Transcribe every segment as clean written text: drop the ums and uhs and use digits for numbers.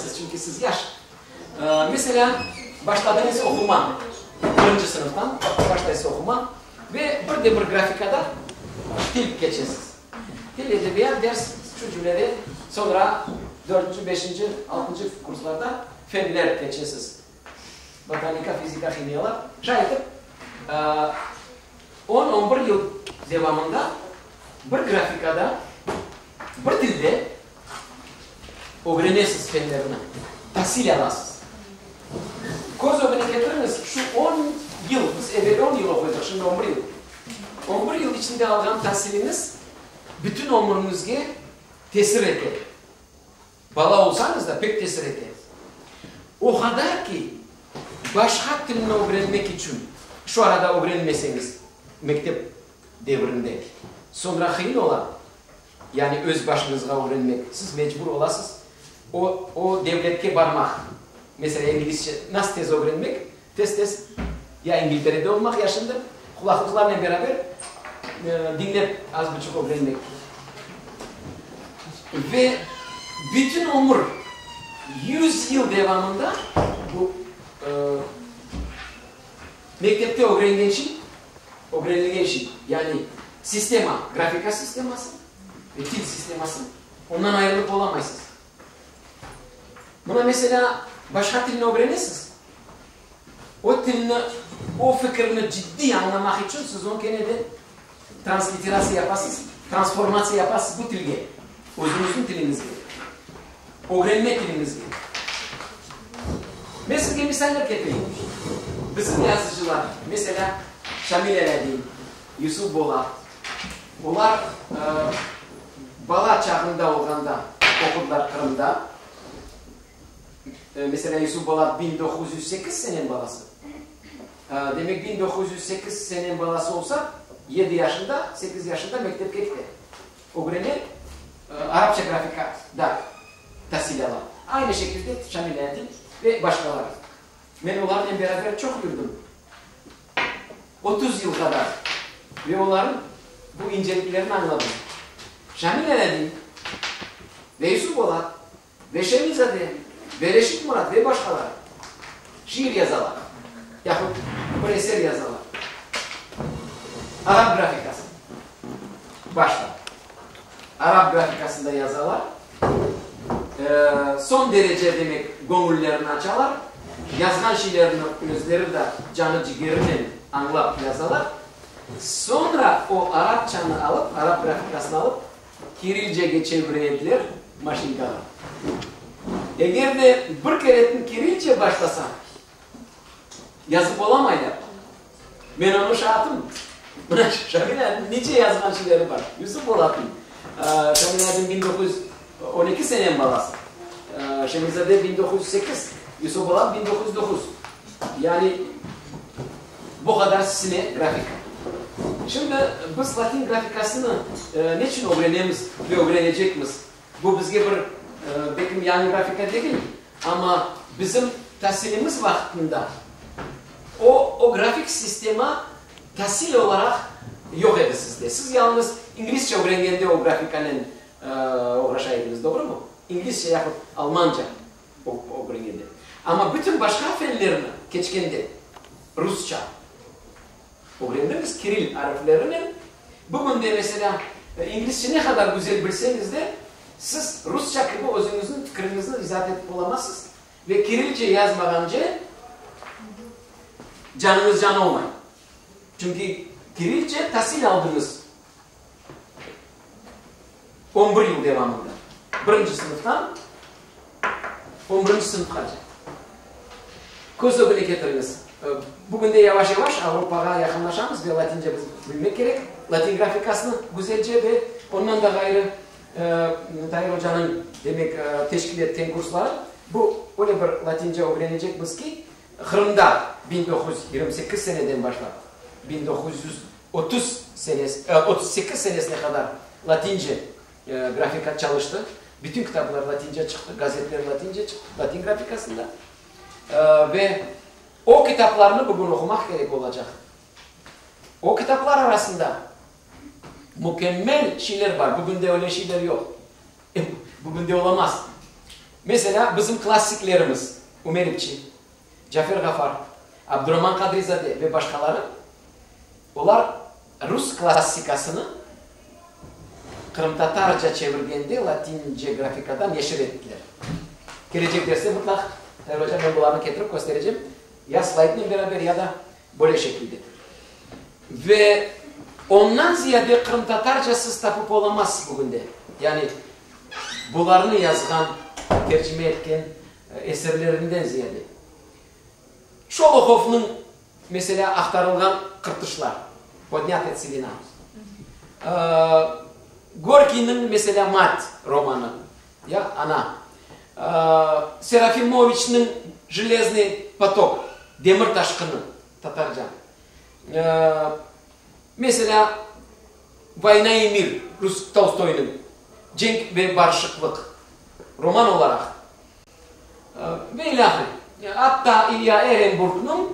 olamaysız, çünki siz yaş. Meselâ, başladıñız oquma, birinci sınıftan başlaysız oquma ve bir de bir grafikada til keçesiz. Til, edebiyat ders, şu cümleden, soñra dörtünci, beşinci, altıncı kurslarda fenler keçesiz, botanika, fizika, himiyalar. Şay etip, on, on bir yıl devamında bir grafikada, bir tilde ögrenesiz fenlerni, tasil alasız. Köz ögüne ketiriñiz, şu on yıl, biz evel on yıl oquydıq, şimdi on bir yıl. On bir yıl içinde alğan tasiliñiz bütün ömrüñizge tesir ete. Bala olsañız da, pek tesir ete. O qadar ki, başqa tilni ögrenmek içün, şu arada ögrenmeseñiz, mektep devrinde, soñra qıyın ola, yani öz başıñızğa ögrenmek, siz mecbur olasız o, o devletke barmaq. Meselâ, inglizce nasıl tez ögrenmek? Tez-tez ya İngilterede olmaq, ya şimdi qulaqlıqlarnen beraber diñlep az buçuq ögrenmek. Ve bütün ömür, 100 yıl devamında bu mektepte ögrengen şey, ögrenilgen şey, yani sistema, grafika sisteması ve til sisteması, ondan ayırılıp olamaysız. Mına, meselâ, başqa tilni ögrenesiz, o tilni, o fikirni ciddiy añlamaq içün siz onı kene de transliteratsiya yapasız, transformatsiya yapasız bu tilge, özüñizniñ tiliñizge, ögrenme tiliñizge. Men sizge misaller ketireyim. Bizim yazıcılar, meselâ, Şamil Alâdin, Yusuf Bolat, olar bala çağında olğanda oqudılar Qırımda. Meselâ, Yusuf Bolat 1908 seneniñ balası. Demek, 1908 seneniñ balası olsa, yedi yaşında, sekiz yaşında mektepke kete. Ögrene, arapça grafikada tasil ala. Aynı şekilde Şamil Alâdin ve başqaları. Men olarnen beraber çoq yürdim. 30 yıl qadar. Ve olarnıñ bu inceliklerini añladım. Şamil Alâdin ve Yusuf Bolat ve Şemil-zade ve Reşid Murad ve başqaları şiir yazalar, yahut bir eser yazalar. Arap grafikası. Başta. Arap grafikasında yazalar. Soñ derece, demek, göñüllerini açalar, yazğan şeylerini özleri de canı-cigerinen añlap yazalar. Soñra o arapçanı alıp, arap grafikasını alıp, kirilcege çevire ediler maşinkağa. Eger de bir keretin kirilce başlasañ, yazıp olamaylar. Men onıñ şaatım. Mına Şamil Aydın nice yazğan şeyleri bar. Yusuf Bolatnıñ. Şamil Aydın 1912 seneniñ balası. Şemizade 1908, Yusuf Bolat 1909. Yani bu qadar sine grafika. Şimdi biz latin grafikasını neçün ögrenemiz ve ögrenecekmiz? Bu bizge bir belkim yañı grafika degil, amma bizim tasilimiz vaqtında o, o grafik sistema tasil olaraq yoq edi sizde. Siz yalıñız inglizce ögrengende o grafikanen oğraşa ediñiz, doğrumı? İnglizce yahut almanca ögrengende. Amma bütün başqa fenlerni keçkende rusça ögrendiñiz kiril ariflerinen. Bugün de, meselâ, inglizce ne qadar güzel bilseñiz de, siz rusça kibi özüñizniñ fikriñizni izaat etip olamazsız ve kirilce yazmağance canıñız can olmay. Çünki kirilce tasil aldıñız on bir yıl devamında, birinci sınıftan on birinci sınıfqace. Köz ögüne ketiriñiz, bugün de yavaş-yavaş Avropağa yaqınlaşamız ve latince biz bilmek kerek, latin grafikasını güzelce ve ondan da ğayrı Tair ocanıñ, demek, teşkil etken kursları, bu öyle bir latince ögrenecekmiz ki, Qırımda 1928 seneden başlap 1930 senesi, 38 senesine qadar latince grafika çalıştı. Bütün kitaplar latince çıqtı, gazetler latince çıqtı, latin grafikasında. Ve o kitaplarnı bugün oqumaq kerek olacaq. O kitaplar arasında mükemmel şeyler bar, bugün de öyle şeyler yoq. Bugün de olamaz. Meselâ, bizim klassiklerimiz Ümer İpçi, Cafer Ğafar, Abduraman Qadrizade ve başqaları, olar rus klassikasını qırımtatarca çevirgende latince grafikada neşir ettiler. Kelecek derste mıtlaq, Tair oca, men bularnı ketirip kösterecem, ya slaydnen beraber, ya da böyle şekilde. Ve ondan ziyade qırımtatarca siz tapıp olamazsız bugünde. Yani bularnı yazğan, tercime etken eserlerinden ziyade. Şolohovnıñ, meselâ, Aqtarılğan qırtışlar, Podnâtaya tselina, Gorkiyniñ, meselâ, Mat romanı, ya, Ana, Serafimoviçniñ Jeleznıy potok, Demir taşqını, tatarca, meselâ, Voyna i mir, rus Tolstoynıñ Cenk ve barışıqlıq, roman olaraq. Ve ilâhre. Atta İlya Ehrenburgnıñ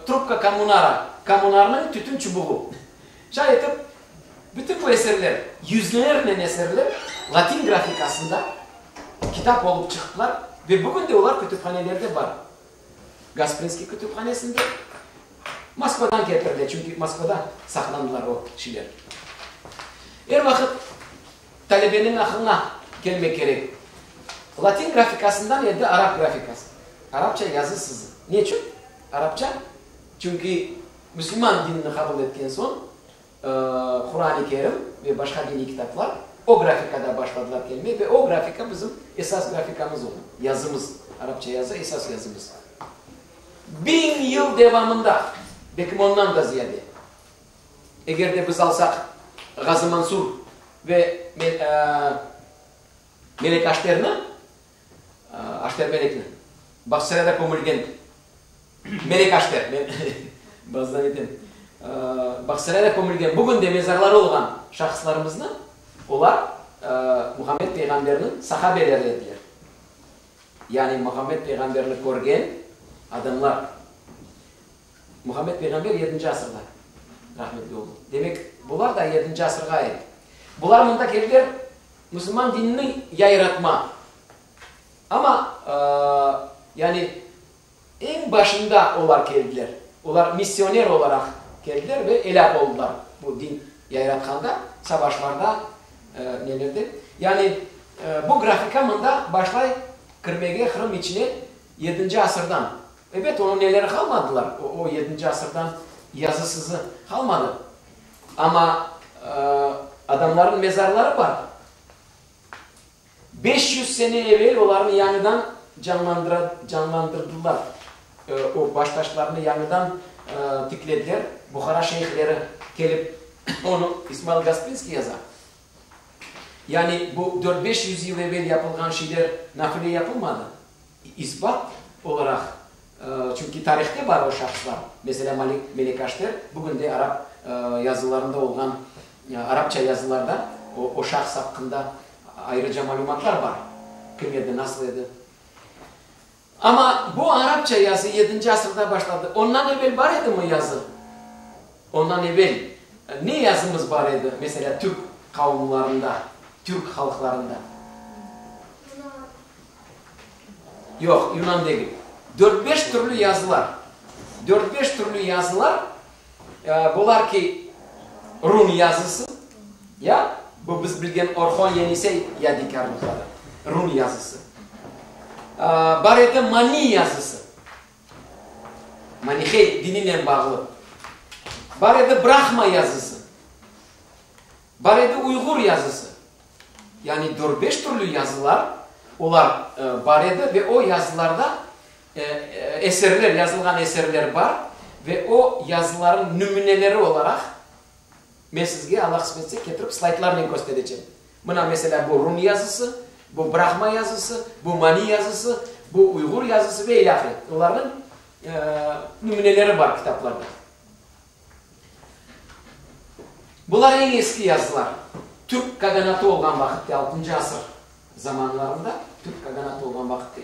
Trubka kommunara, Kommunarnıñ tütün çubuğı. Şay etip, bütün bu eserler, yüzlernen eserler latin grafikasında kitap olıp çıqtılar ve bugün de olar kütüphanelerde bar. Gasprinskiy kütüphanesinde, Moskvadan ketirile, çünki Moskvada saqlandılar o şeyler. Er vaqıt Talebeniñ aqlına kelmek kerek. Latin grafikasından endi arap grafikası. Arapça yazı sızı. Neçün arapça? Çünki müsülman dinini qabul etken soñ Quran-ı Kerim ve başqa diniy kitaplar o grafikada başladılar kelmeye ve o grafika bizim esas grafikamız oldı. Yazımız, arapça yazı esas yazımız. Biñ yıl devamında, belkim ondan da ziyade. Eger de biz alsaq Ğazı Mansur ve Melek Aşterni, Aşter Melekni, Bağçasarayda kömülgen Melek Aşter, men bazıdan aytam, Bağçasarayda kömülgen, bugün de mezarları olğan şahıslarımıznı, olar Muhammed Peyğamberniñ sahabeleri ediler. Yani Muhammed Peyğamberni körgen adamlar. Muhammed Peyğamber yedinci asırda rahmetli oldı. Demek, bular da yedinci asırğa ait. Bular mında keldiler musulman dinini yayratma. Amma, yani, eñ başında olar keldiler. Olar missioner olaraq keldiler ve elâk oldılar bu din yayratqanda, savaşlarda, nelerde. Yani, bu grafika mında başlay kirmege Qırım içine yedinci asırdan. Ebet, onıñ neleri qalmadılar, o yedinci asırdan yazı-sızı qalmadı. Amma adamlarnıñ mezarları bar. 500 sene evel olarnı yañıdan canlandırdılar, o baştaşlarnı yañıdan tiklediler. Buhara şeyhleri kelip, onı İsmail Gasprinskiy yaza. Yani bu dört-beş yüz yıl evel yapılğan şeyler nafile yapılmadı. İsbat olaraq, çünki tarihte bar o şahıslar, meselâ, Melek Aşter, bugün de arap yazılarında olğan, arapça yazılarda o şahs aqqında ayrıca malümatlar bar, kim edi, nasıl edi. Amma bu arapça yazı yedinci asırda başladı. Ondan evel bar edimi yazı? Ondan evel ne yazımız bar edi, meselâ, türk qavumlarında, türk halqlarında? Yoq, yunan degil. Dört-beş türlü yazılar. Dört-beş türlü yazılar, bular ki, run yazısı, ya, bu biz bilgen Orhon-Yenisey yadikârlıqları, run yazısı. Bar edi mani yazısı, manihey dininen bağlı. Bar edi brahma yazısı. Bar edi uyğur yazısı. Yani dört-beş türlü yazılar, olar bar edi ve o yazılarda eserler, yazılğan eserler bar ve o yazıların nümüneleri olaraq men sizge, Alla qısmet etse, ketirip slaydlarnen kösterecem. Mına, meselâ, bu rum yazısı, bu brahma yazısı, bu mani yazısı, bu uyğur yazısı ve ilâhre. Olarnıñ nümüneleri bar kitaplarda. Bular eñ eski yazılar. Türk Kaganatı olğan vaqıtte, altıncı asır zamanlarında, Türk Kaganatı olğan vaqıtte,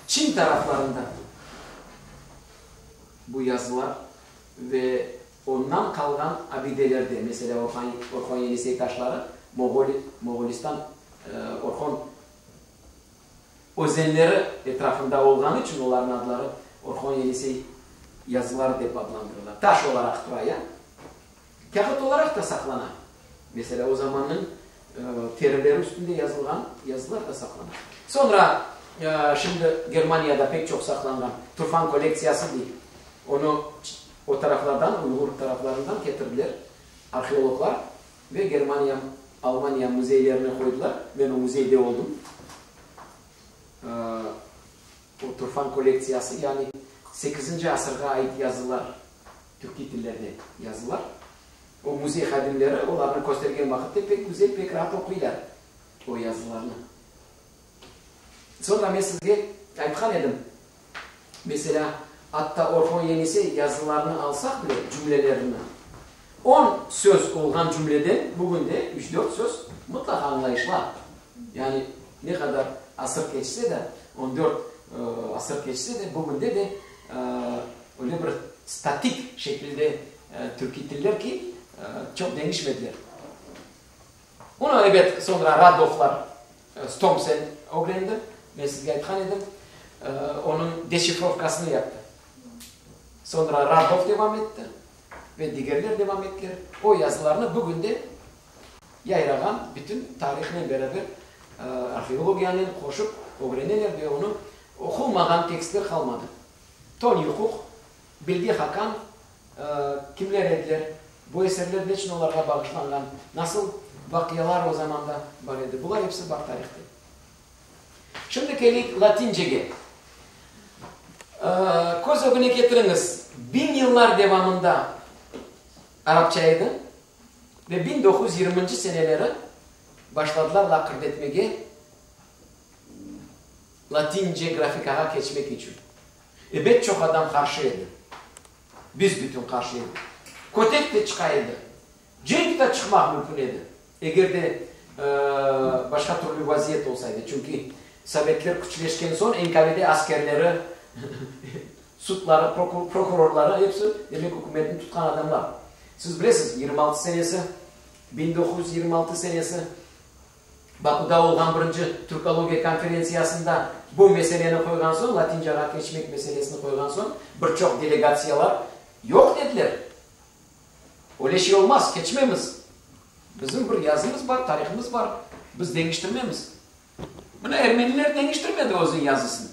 Çin taraflarında bu yazılar ve ondan qalğan abidelerde, meselâ, Orhon-Yenisey taşları, Moğolistan, Orhon. özenleri etrafında olğanı içün olarnıñ adları Orhon-Yenisey yazıları dep adlandırıla. Taş olaraq tura ya. Kâğıt olaraq da saqlana. Meselâ, o zamannıñ terileri üstünde yazılğan yazılar da saqlana. Soñra, şimdi Germaniyada pek çoq saqlanğan Turfan kollektsiyası dey. Onı o taraflardan, Uyğur taraflarından ketirdiler arheologlar ve Germaniya, Almaniya müzeylerine qoydılar. Men o müzeyde oldım. O Turfan kollektsiyası, yani sekizinci asırğa ait yazılar. Türkiy tillerde yazılar. O müzey hadimleri olarnı köstergen vaqıtte pek güzel, pek raat oquylar o yazılarnı. Soñra men sizge aytqan edim, meselâ, atta Orhon-Yenisey yazılarını alsaq bile, cümlelerini, on söz olğan cümleden bugün de üç-dört söz mıtlaqa añlayışla. Yani ne qadar asır keçse de, on dört asır keçse de, bugünde de Öyle bir statik şekilde türkiy tiller ki, çoq deñişmediler. Bunı, ebet, soñra Radloflar, Stomsen ögrendi, men sizge aytqan edim, onıñ deşifrovkasını yaptı. Soñra Radlof devam etti ve digerler devam ettiler. O yazılarnı bugün de yayrağan bütün tarihnen beraber arheologiyanen qoşıp ögreneler ve onı oqulmağan tekstler qalmadı. Tony Huk, Bilge Hakan kimler ediler, bu eserler neçün olarğa bağışlanğan, nasıl vaqialar o zamanda bar edi, bular episi bar tarihte. Şimdi keleyik latincege. Köz ögüne ketiriñiz, biñ yıllar devamında arapça edi ve 1920-nci seneleri başladılar laqırdı etmege, Latince grafikağa keçmek içün. Ebet çoq adam qarşı edi. Büs-bütün qarşı edi. Kötek de çıqa edi. Cenk de çıqmaq mümkün edi, eger de başqa türlü vaziyet olsa edi. Çünki sovetler küçleşken soñ NKVD askerleri, sudları, prokurorları episi, demek, ükümetni tutqan adamlar. Siz bilesiz, 26 senesi, 1926 senesi Bakuda olğan birinci türkologiya konferentsiyasında bu meseleni qoyğan soñ, latincağa keçmek meselesini qoyğan soñ, bir çoq delegatsiyalar yoq dediler. Öyle şey olmaz, keçmemiz. Bizim bir yazımız bar, tarihımız bar, biz deñiştirmemiz. Mına ermeniler deñiştirmedi özüniñ yazısını.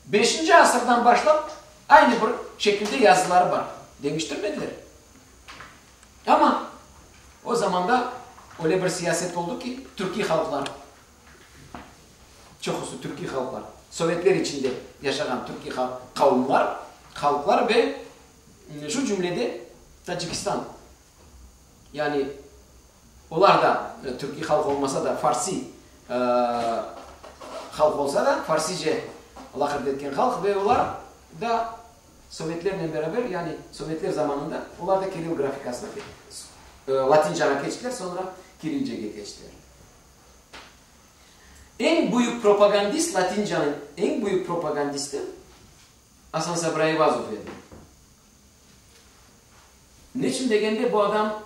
Beşinci asırdan başlap aynı bir şekilde yazıları bar. Deñiştirmediler. Amma o zamanda öyle bir siyaset oldı ki, türkiy halqlar, çoqusı türkiy halqlar, sovetler içinde yaşağan türkiy qavumlar, halqlar ve şu cümlede Tacikistan, yani olar da türkiy halq olmasa da, farsiy halq olsa da, farsice laqırdı etken halq ve olar da Sovetlernen beraber, yani sovetler zamanında olar da kirill grafikasına latincağa keçtiler, soñra kirilcege keçtiler. Eñ büyük propagandist latincanıñ eñ büyük propagandisti Asan Sabri Ayvazov edi. Neçün degende bu adam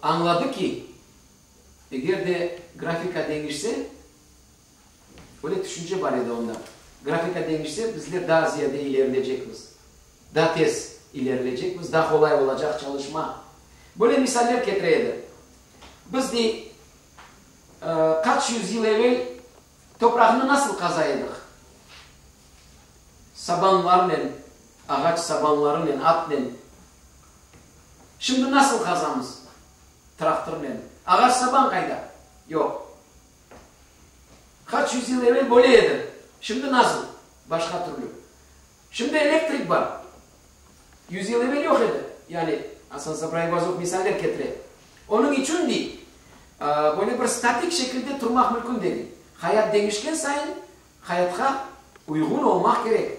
añladı ki, eger de grafika deñişse, Öyle tüşünce bar edi onda, grafika deñişse, bizler daa ziyade ilerilecekmiz, daa tez ilerilecekmiz, daa qolay olacaq çalışma. Böyle misaller ketire edi. Biz, dey, qaç yüzyıl evel topraqnı nasıl qaza edik? Sabanlarnen, ağaç sabanlarınen, atnen. Şimdi nasıl qazamız? Traktornen. Ağaç saban qayda? Yoq. Qaç yüzyıl evel böyle edi. Şimdi nasıl? Başqa türlü. Şimdi elektrik bar. Yüzyıl evel yoq edi. Yani, Asan Sabri Ayvazov misaller ketire. Onıñ içün, dey, böyle bir statik şekilde turmaq mümkün degil. Hayat deñişken sayın, hayatqa uyğun olmaq kerek.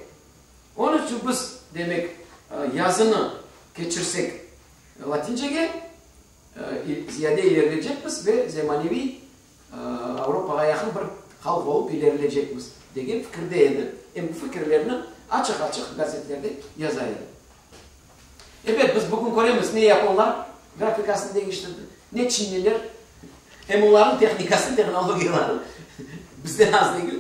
Onıñ içün biz, demek, yazını keçirsek latincege, ziyade ilerilecekmiz ve zemaneviy Avropağa yaqın bir halq olıp ilerilecekmiz, degen fikirde edi. Em bu fikirlerni açıq-açıq gazetlerde yaza edi. Ebet, biz bugün köremiz, ne yaponlar grafikasını deñiştirdi, ne çinliler, em olarnıñ tehnikası, tehnologiyaları. Bizden az degil,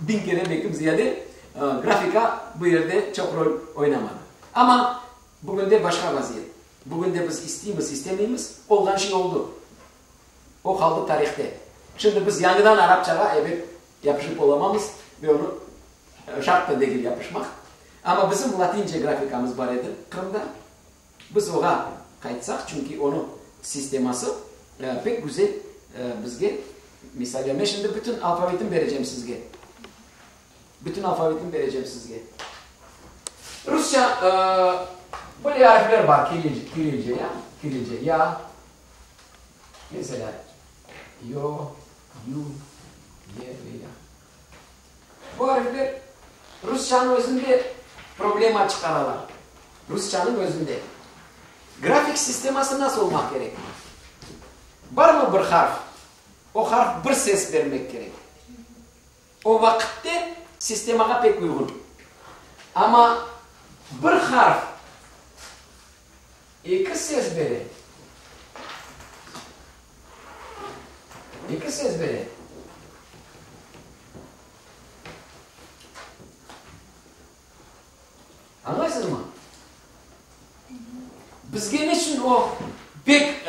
biñ kere belkim ziyade grafika bu yerde çoq rol oynamadı. Amma bugünde başqa vaziyet. Bugünde biz isteymiz, istemeymiz, olğan şey oldu. O qaldı tarihte. Şimdi biz yañıdan arapçağa, ebet, yapışıp olamamız ve onı şart da degil yapışmaq. Amma bizim latince grafikamız bar edi Qırımda. Biz oğa qaytsaq, çünki onıñ sisteması pek güzel bizge. Misal, men şimdi bütün alfavitni berecem sizge. Bütün alfavitni berecem sizge. Rusça böyle arfler bar, kirilce, ya, kirilce, ya, meselâ, yo, yu, ye ve ya. Bu arifler rusçanıñ özünde problema çıqaralar. Rusçanıñ özünde. Grafik sisteması nasıl olmaq kerek? Barmı bir harf? O harf bir ses bermek kerek. O vaqıtte sistemağa pek uyğun. Amma bir harf eki ses bere. Eki ses bere. Añlaysızmı? Bizge niçün o pek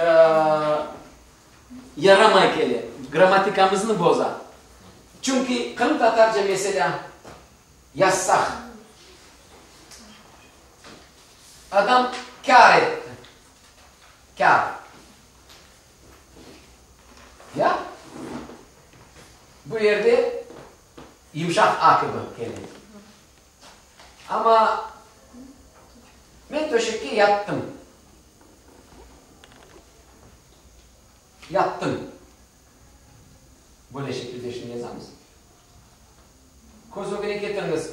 yaramay kele, grammatikamıznı boza? Çünki qırımtatarca, meselâ, yazsaq, adam kâr etti, kâr. Ya? Bu yerde yımşaq a kibi kele. Amma men töşekke yattım. Yattım. Böyle şekilde şimdi yazamız. Köz ögüne ketiriñiz.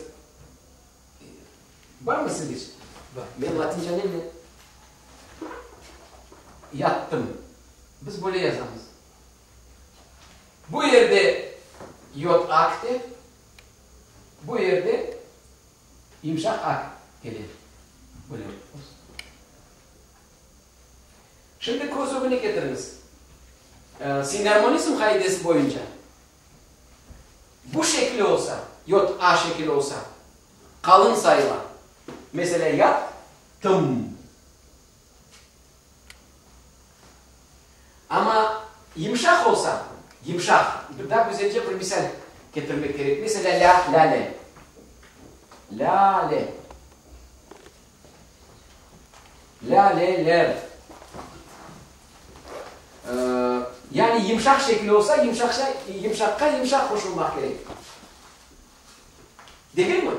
Barmı sizde? Bar. Men latinca ne bilem. Yattım. Biz böyle yazamız. Bu yerde yod ak de, bu yerde yımşaq ak kele. Böyle. Şimdi köz ögüne ketiriñiz. Singarmonizm qaidesi boyunca bu şekil olsa, yod a şekili olsa, qalın sayıla. Meselâ, yat tım. Amma yımşaq olsa, yımşaq, bir daa güzelce bir misal ketirmek kerek. Meselâ, lâ, lâle. Lâle. Lâleler. Yani yımşaq şekil olsa, yımşaqça, yımşaqqa yımşaq qoşulmaq kerek. Degilmi?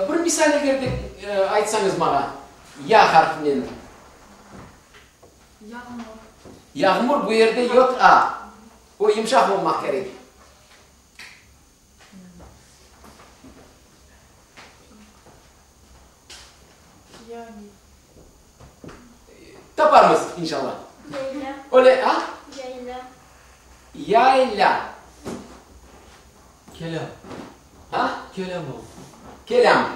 Bir misal eger de aytsañız maña, ya harfinen. Yağmur. Yağmur, bu yerde yod a. O yımşaq olmaq kerek. Yani. Taparmız, inşallah. Yayla. Öyle, a? Yayla. Yayla. Kelâm. A? Kelâm o. Kelâm.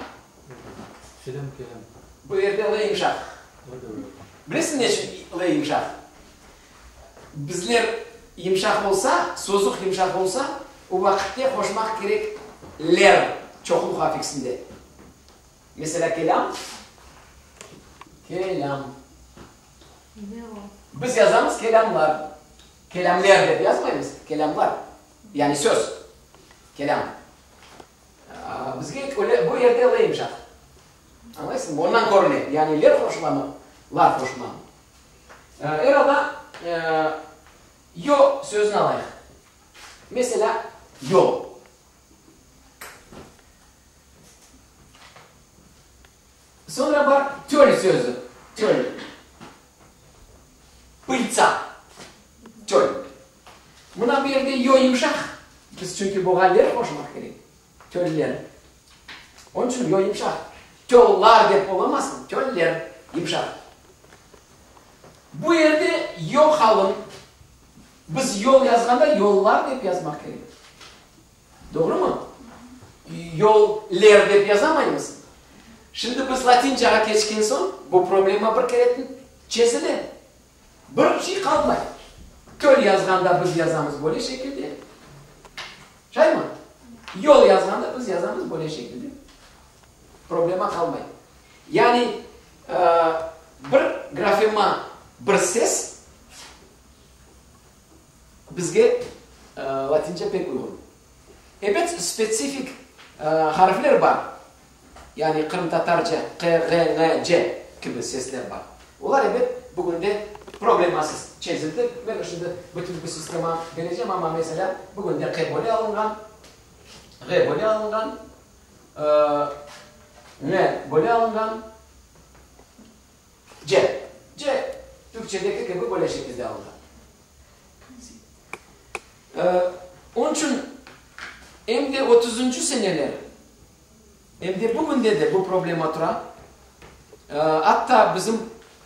Selâm, kelâm. Bu yerde l yımşaq. Bilesiñ ne içün l yımşaq? Bizler yımşaq olsa, sozuq yımşaq olsa, o vaqıtte qoşmaq kerek ler çoqluq affiksinde. Meselâ, kelâm, kelâm. Biz yazamız kelâmlar. Kelâmler dep yazmaymız, kelâmlar. Yani söz, kelâm. Bizge öyle, bu yerde l yımşaq. Añlaysıñmı? Ondan körüne, yani ler qoşulamı, lar qoşulamı. Er alda, yo sözüni alayıq. Meselâ, yol. Soñra bar çöl sözü, çöl. Pıltsa, çöl. Mına bu yerde yo yımşaq, biz çünki buğa ler qoşmaq kerek, çöller. Onıñ içün yo yımşaq. Çollar dep olamasın, çöller, yımşaq. Bu yerde yo qalın. Biz yol yazğanda yollar dep yazmaq kerek. Doğrumı? Yol, ler dep yazamaymız. Şimdi biz latincağa keçken soñ, bu problema bir kere çezile. Bir şey qalmay. Köl yazğanda biz yazamız böyle şekilde. Şaymı? Yol yazğanda biz yazamız böyle şekilde. Problema qalmay. Yani bir grafema, bir ses bizge latince pek uyğun. Ebet, spetsifik harfler bar. Yani qırımtatarca q, ğ, n, c kibi sesler bar. Olar, ebet, bugünde problemasız çezildi. Men şimdi bütün bu sistema berecem, amma, meselâ, bugünde q böyle alınğan, ğ böyle alınğan, n böyle alınğan, c, c türkçedeki kibi böyle şekilde alınğan. Onıñ içün em de otuzıncı seneler, em de bugünde de bu problema tura. Atta bizim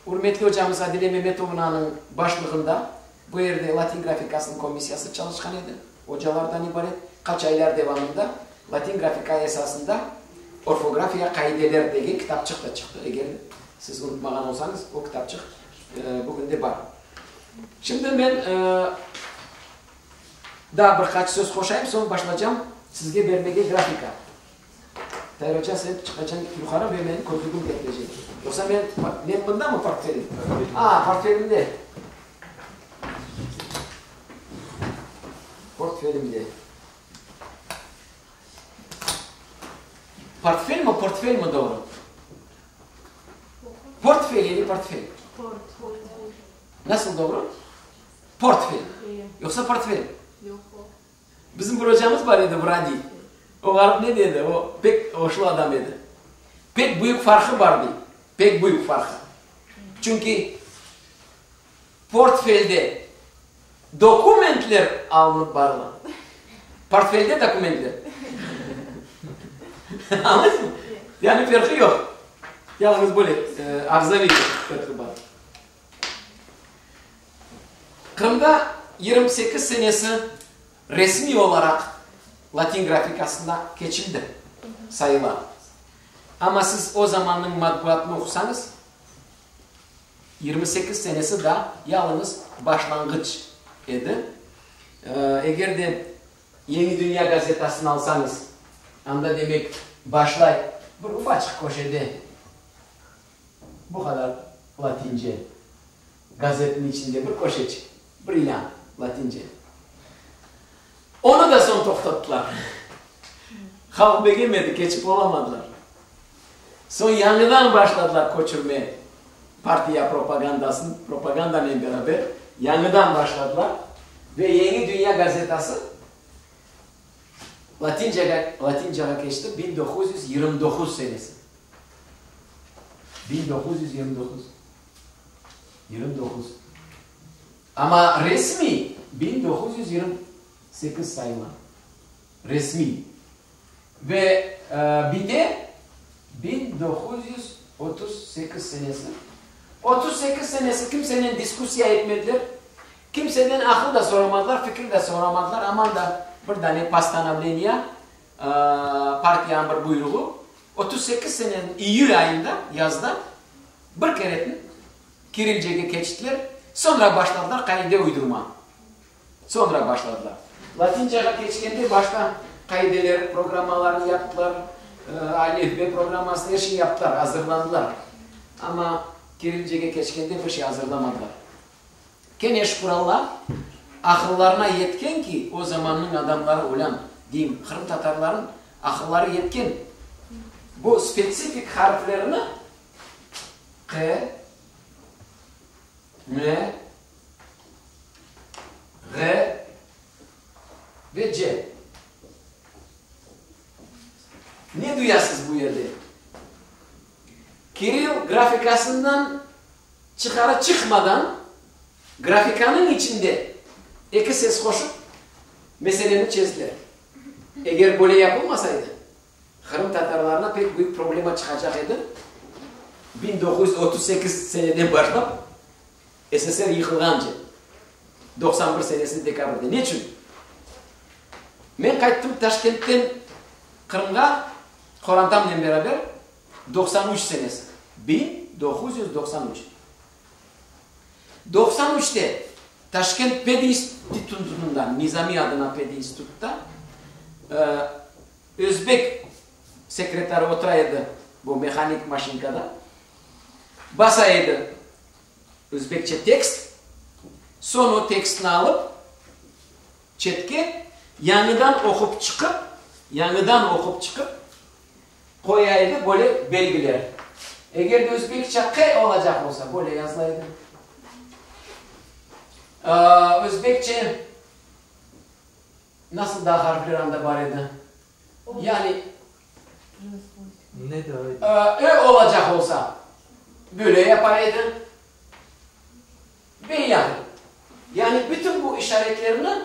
ürmetli ocamız Adile Memetovnanıñ başlığında bu yerde latin grafikasınıñ komissiyası çalışqan edi, ocalardan ibaret, qaç aylar devamında latin grafika esasında Orfografiya qaideler degen kitapçıq da çıqtı, eger siz unutmağan olsañız, o kitapçıq bugün de bar. Şimdi men daa bir qaç söz qoşayım, soñ başlacam sizge bermege grafika. Tair oca, sen çıqacañ yuqarı ve menim közlügim ketirecek. Yoqsa men, men mındamı portfelim? A, portfelimde. Portfelimde. Portfelmi, portfelmi doğru? Portfel ili portfel? Nasıl doğru? Portfel. Yoqsa portfel? Bizim bir ocamız bar edi, Vradi. O ğarip ne dedi? O pek oşlu adam edi. Pek büyük farqı bar, dey. Pek büyük farqı. Çünki portfelde dokumentler alınıp barıla. Portfelde dokumentler. Añlaysızmı? Yani ferqı yoq. Yalıñız böyle ağzaviy ferqı bar. Qırımda 28 senesi resmiy olaraq latin grafikasına keçildi sayıla. Amma siz o zamannıñ matbuatını oqusañız, 28 senesi daa yalıñız başlanğıç edi. Eger de Yeñi dünya gazetasını alsañız, anda demek başlay bir ufaçıq köşede bu qadar latince, gazetniñ içinde bir köşeçik, bir ilân latince. Onı da soñ toqtattılar. Halq begenmedi, keçip olamadılar. Soñ yañıdan başladılar köçürme partiya propagandasını, propagandanen beraber yañıdan başladılar ve Yeñi dünya gazetası latincege, latincağa keçti 1929 senesi. 1929. 29. Amma resmiy 1928 sayıla. Resmiy. Ve bite 1938 senesi. 38 senesi kimsenen diskussiya etmediler, kimseden aqıl da soramadılar, fikir de soramadılar, aman da bir dane postanovleniya, partiyanıñ bir buyruğı, 38 seneniñ iyül ayında, yazda bir keretin kirilcege keçtiler, soñra başladılar qaide uydurma. Soñra başladılar. Latincağa keçkende başta qaideler, programmalarnı yaptılar, alifbe programmasını, er şey yaptılar, azırlandılar. Amma kirilcege keçkende bir şey azırlamadılar. Kene şükür Alla, aqıllarına yetken ki, o zamannıñ adamları, olân, deyim, qırımtatarlarıñ aqılları yetken, bu spetsifik harflerni q, m, Ğ ve C. Ne duyasız bu yerde? Kirill grafikasından çıqarı çıqmadan, grafikanıñ içinde eki ses qoşıp, meseleni çezdiler. Eger böyle yapılmasaydı, qırımtatarlarına pek büyük problema çıqacaq edi, 1938 seneden başlap, SSR yıqılğance, 91 senesi dekabrde. Neçün? Men qayttım Taşkentten Qırımğa qorantamnen beraber 93 senesi, 1993. 93-te. Taşkent pedinstitutında, Nizami adına pedinstitutta, özbek sekretarı otura edi bu mehanik maşinkada, basa edi özbekçe tekst, soñ o tekstni alıp, çetke, yañıdan oqup çıqıp, yañıdan oqup çıqıp, qoya edi böyle belgiler. Eger de özbekçe q olacaq olsa, böyle yazıla edi. Özbekçe nasıl daa harfler anda bar edi? Yani, ö olacaq olsa, böyle yapar edi. Ve ilâhre. Yani bütün bu işaretlerni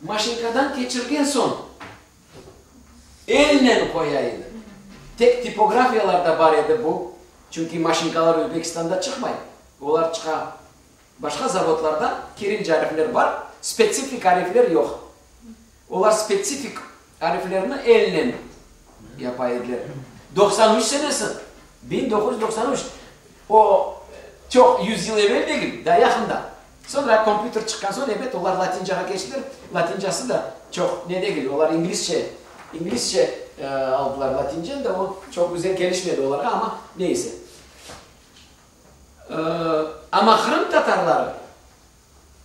maşinkadan keçirgen soñ elnen qoya edi. Tek tipografiyalarda bar edi bu, çünki maşinkalar Özbekistanda çıqmay, olar çıqa başqa zavodlarda, kirilce arifler bar, spetsifik arifler yoq. Olar spetsifik ariflerni elnen yapa ediler. 93 senesi, 1993, o çoq yüz yıl evel degil, daa yaqında. Soñra kompyuter çıqqan soñ, ebet, olar latincağa keçtiler. Latincası da çoq ne degil, olar inglizce, inglizce aldılar latinceni de, o çoq güzel kelişmedi olarğa, amma neyse. Amma qırımtatarları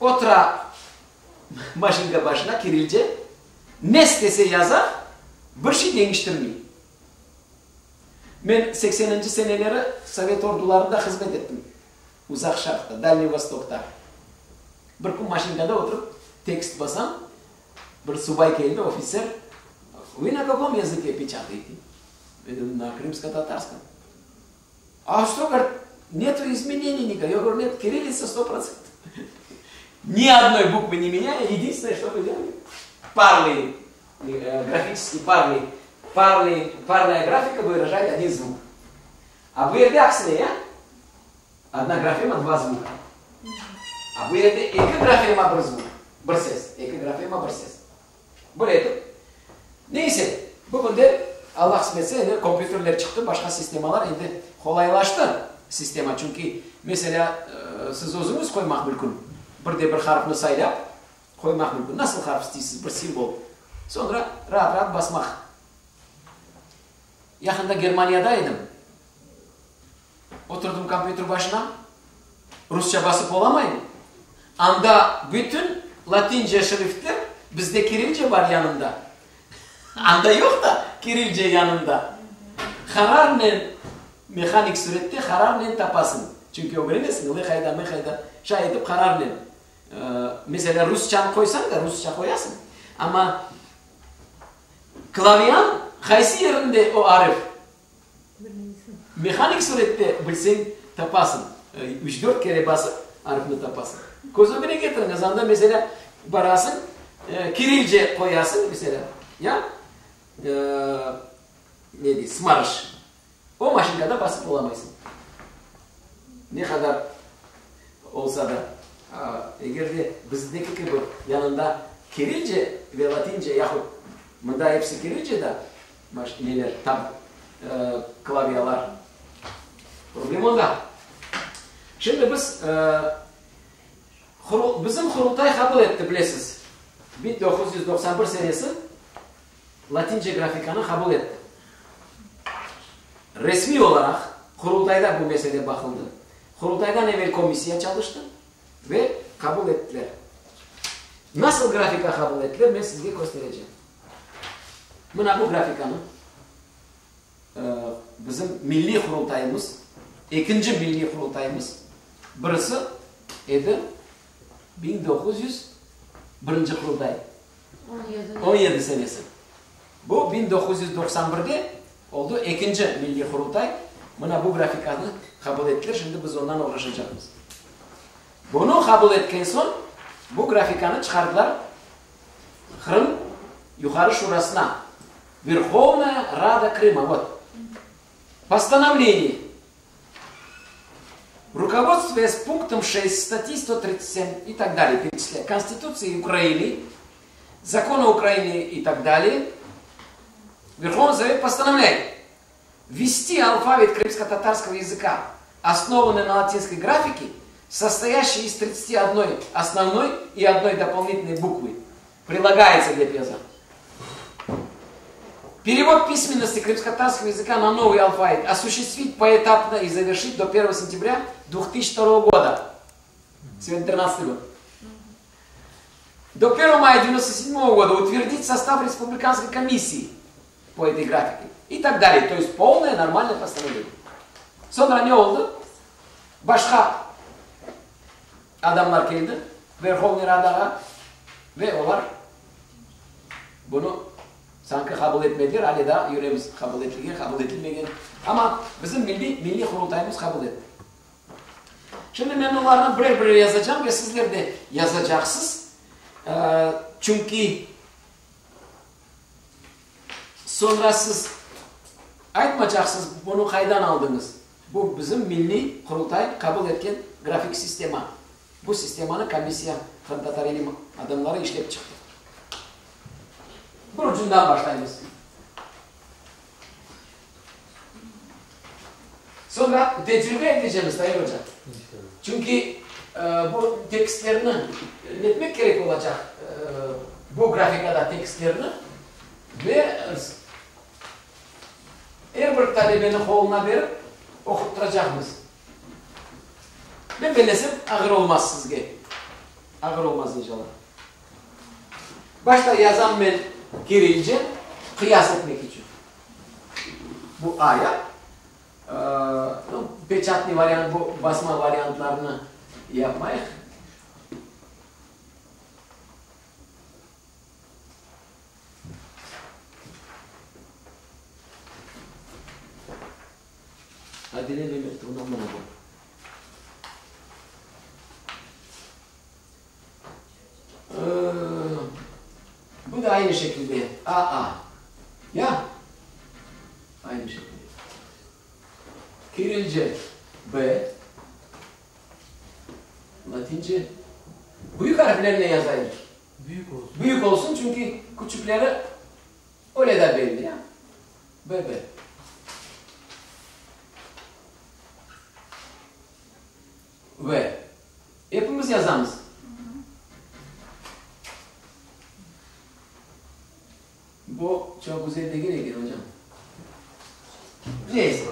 otura maşinka başına kirilce, ne istese yaza, bir şey deñiştirmey. Men sekseninci seneleri sovet ordularında hızmet ettim, Uzaq Şarqta, Dalniy Vostokta. Bir kün maşinkada oturıp tekst basam, bir subay keldi, ofitser, Vı na kakom yazıke peçatayte? Men dedim, na krımsko-tatarskom. A şto, govorit, netu izmeneniy nikak? Ya govorю, net, kirillitsa sto protsentov. Ni odnoy bukvı ne menyaya, yedinstvennoye, şto mı delali, parlıy, grafiçeskiy parlıy, parlıy, parnaya grafika vırajaet odin zvuk. A bu yerde aksine, ya? Odna grafema, dva zvuka. A bu yerde eki grafema, bir zvuk, bir ses, eki grafema, bir ses. Böyle etip, neyse, bugün de, Alla qısmet etse, endi kompyuterler çıqtı, başqa sistemalar, endi qolaylaştı sistema, çünki, meselâ, siz özüñiz qoymaq mülkün, bir de bir harfnı saylap qoymaq mülkün, nasıl harf isteysiz, bir simvol, soñra raat-raat basmaq. Yaqında Germaniyada edim, oturdım kompyuter başına, rusça basıp olamayım, anda bütün latince şriftler, bizde kirilce bar yanında, anda yoq da kirilce yanında. Qararnen, mehanik sürette qararnen tapasıñ, çünki ögrenesiñ, lı qayda, mı qayda, şay etip qararnen. Meselâ, rusçanı qoysañ da, rusça qoyasıñ, amma klavyan qaysı yerinde o arif? Mehanik surette bilseñ, tapasıñ. Üç-dört kere basıp, arifni tapasıñ. Köz ögüne ketiriñiz, anda, meselâ, barasıñ, kirilce qoyasıñ, meselâ, ya, ne dey, smarş. O maşinkada basıp olamaysıñ. Ne qadar olsa da, eger de bizdeki kibi yanında kirilce ve latince, yahut mında episi kirilce da, Baş neler, tab, klavyalar. Problem onda. Şimdi biz, bizim Qurultay qabul etti, bilesiz, 1991 senesi latince grafikanı qabul etti. Resmiy olaraq Qurultayda bu mesele baqıldı. Qurultaydan evel komissiya çalıştı ve qabul ettiler. Nasıl grafika qabul ettiler, men sizge kösterecem. Mına bu grafikanı bizim Milliy Qurultayımız, ekinci Milliy Qurultayımız, birisi edi 1901 Qurultay, 17 senesi. Bu 1991-de oldı ekinci Milliy Qurultay, mına bu grafikanı qabul ettiler, şimdi biz ondan oğraşacaqmız. Bunı qabul etken soñ bu grafikanı çıqardılar Qırım Yuqarı Şurasına, Verhovnaya Rada Krıma, vot, postanovleniye, rukovodstvuясь punktом şest statyi 137 i tak dalее, pereçislâya, Konstitutsiyi Ukrainy, Zakona Ukrainy i tak dalее, Verhovnıy Sovet postanovlâyet vvesti alfavit krımskotatarskogo yazıka, osnovanıy na latinskoy grafike. Sostoyaşiy iz tridtsati odnoy osnovnoy i odnoy doполнительноy bukvı, priлагается dep yaza. Перевод письменности крымскотатарского языка на новый алфавит осуществить поэтапно и завершить до первого сентября 2002 года. Сегодня тринадцатый год. До первого мая девяносто седьмого года утвердить состав республиканской комиссии по этой графике. И так далее. То есть полное нормальное постановление. Soñra ne oldı? Başqa adamlar keldi Verhovnıy Radağa ve olar bunı sanki qabul etmediler, ale daa yüremiz qabul etilgen, qabul etilmegen. Amma bizim milliy, milliy Qurultayımız qabul etti. Şimdi men olarnı birer-birer yazacağım ve sizler de yazacaqsız. Çünki soñra siz aytmacaqsız, bunı qaydan aldıñız? Bu bizim Milliy Qurultay qabul etken grafik sistema. Bu sistemanı komissiya, qırımtatar ilim adamları işlep çıqtı. Bir ucundan başlaymız. Soñra tecribe etecemiz, Tair oca. Çünki bu tekstlerni netmek kerek olacaq, bu grafikada tekstlerni ve er bir talebeni qoluna berip oquttıracaqmız. Men bellesem, ağır olmaz sizge. Ağır olmaz, inşallah. Başta yazam men kirilce, qıyas etmek içün. Bu A ya. Peçatnıy variant, bu basma variantlarını yapmayıq. Adile Memetovna mına bu. Bu da aynı şekilde AA. Ya? Aynı şekilde. Kirilce B. Latince. Büyük harflerle yazayım. Büyük olsun. Büyük olsun çünki küçükleri öyle de belli ya. B, B. V. Epimiz yazamız. Bu çoq güzel degil eken, ocam. Neyse.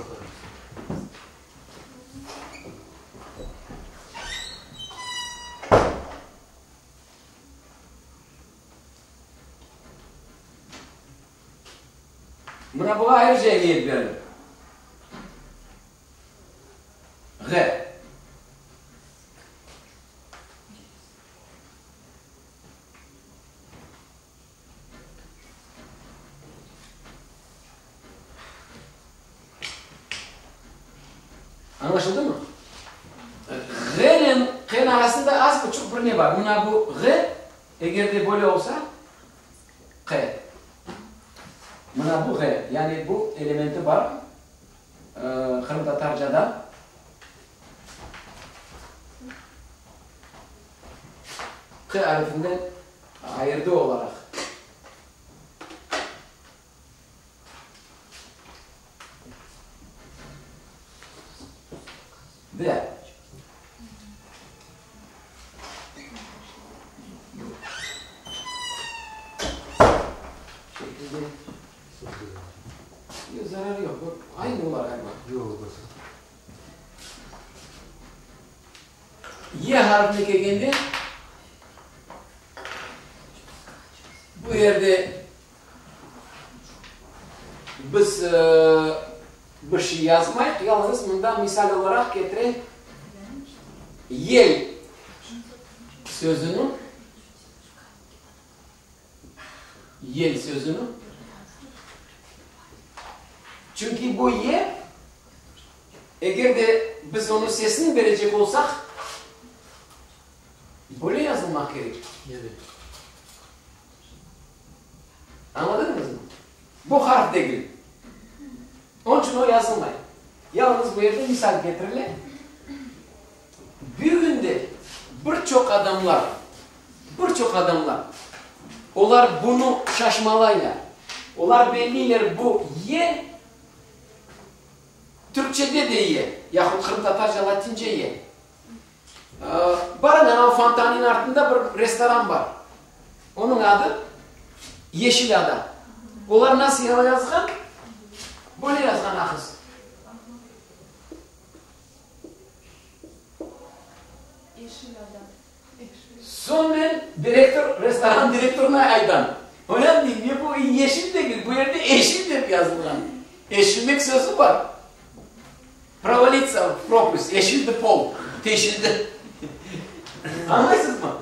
Mına buña ayrıca emiyet berelim. Ğ. Añlaşıldımı? Ğnen Qniñ arasında az buçuq bir ne bar. Mına bu Ğ, eger de böyle olsa, Q. Mına bu Ğ, yani bu elementi bar qırımtatarcada. Q arifinden ayırdı olaraq. Ve. Şekilde. Yoq, zararı yoq. Bu aynı olar ğaliba. Yoq, olmasa. Y harfine kelgende, bu yerde biz bir şey yazmayıq, yalıñız mında misal olaraq ketire yel sözüni, yel sözüni, çünki bu y, eger de biz onıñ sesini berecek olsaq, böyle yazılmaq kerek. Evet. Añladıñızmı? Bu harf degil. Onıñ içün o yazılmay. Yalıñız bu yerde misal ketirile. Bugün de bir çoq adamlar, bir çoq adamlar, olar bunı şaşmalaylar. Olar belliyler bu y türkçede de y, yahut qırımtatarca, latince y. Barıñ, ana o fontanniñ artında bir restoran bar. Onıñ adı Yeşil ada. Olar nasıl yazğan? Böyle yazğan ahız. Yeşil ada. Soñ men direktor, restoran direktorına aytam, Olân deyim, ne bu yeşil degil, bu yerde eşil dep yazılğan. Eşilmek sözü bar. Provalitsa v propast, eşildi pol, teşildi. Añlaysızmı?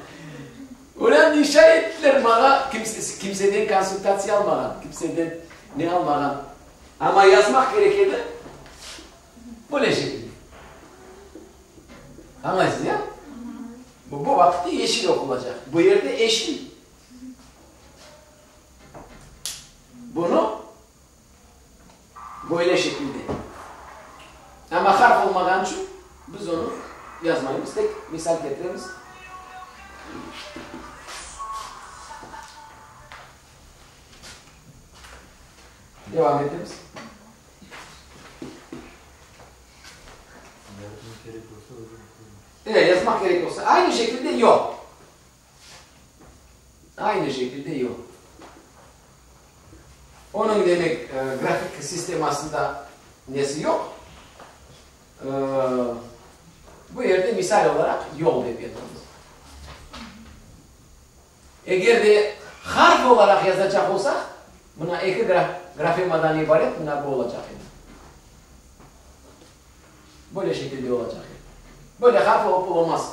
Olân deyim, şay ettiler maña, kimse, kimseden konsultatsiya almağan, kimseden ne almağan. Amma yazmaq kerek edi böyle şekilde. Añlaysız, ya? Bu, bu vaqıtta yeşil oqulacaq. Bu yerde eşil. Bunı böyle şekilde. Amma harf olmağan içün biz onı yazmaymız, tek misal ketiremiz. Devam etemiz. Yazmaq kerek olsa, özüm Evet, yazmaq kerek olsa. Aynı şekilde yoq. Aynı şekilde yoq. Onıñ, demek, grafik sistemasında nesi yoq. Bu yerde misal olaraq yol dep yazamız. Eger de harf olaraq yazacaq olsaq, mına eki grafemadan ibaret mına bu olacaq edi. Böyle şekilde olacaq edi. Böyle harf olıp olamaz.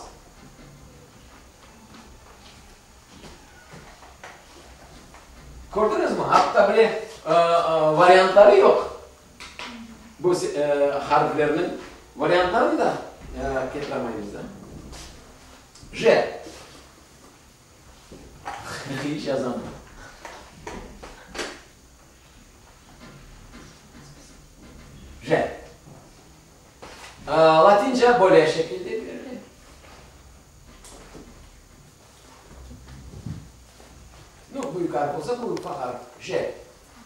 Kördiñizmi? Atta bile variantları yoq. Bu harflerniñ variantlarını da ketiremaymız da. J. Hiç yazamam. J. Latince böyle şekilde berile. Nu, büyük harf olsa, bu ufaq harf. J.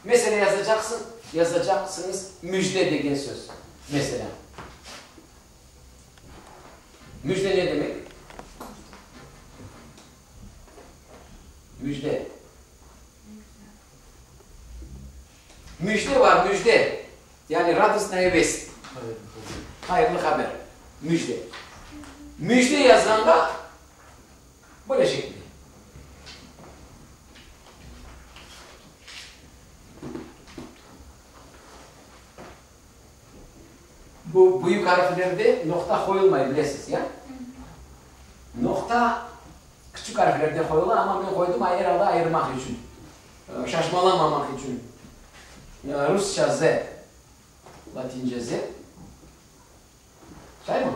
Mesela yazacaqsıñ, yazacaqsıñız müjde degen söz. Mesela. Müjde ne demek? Müjde. Müjde var, müjde. Yani radostnaya vest. Hayırlı haber. Müjde. Müjde yazğanda böyle şekilde. Bu büyük arflerde noqta qoyulmay, bilesiz, ya? Noqta küçük arflerde qoyula, amma men qoydım er alda ayırmaq içün, şaşmalamamaq içün. Rusça Z, latince Z. Şaymı?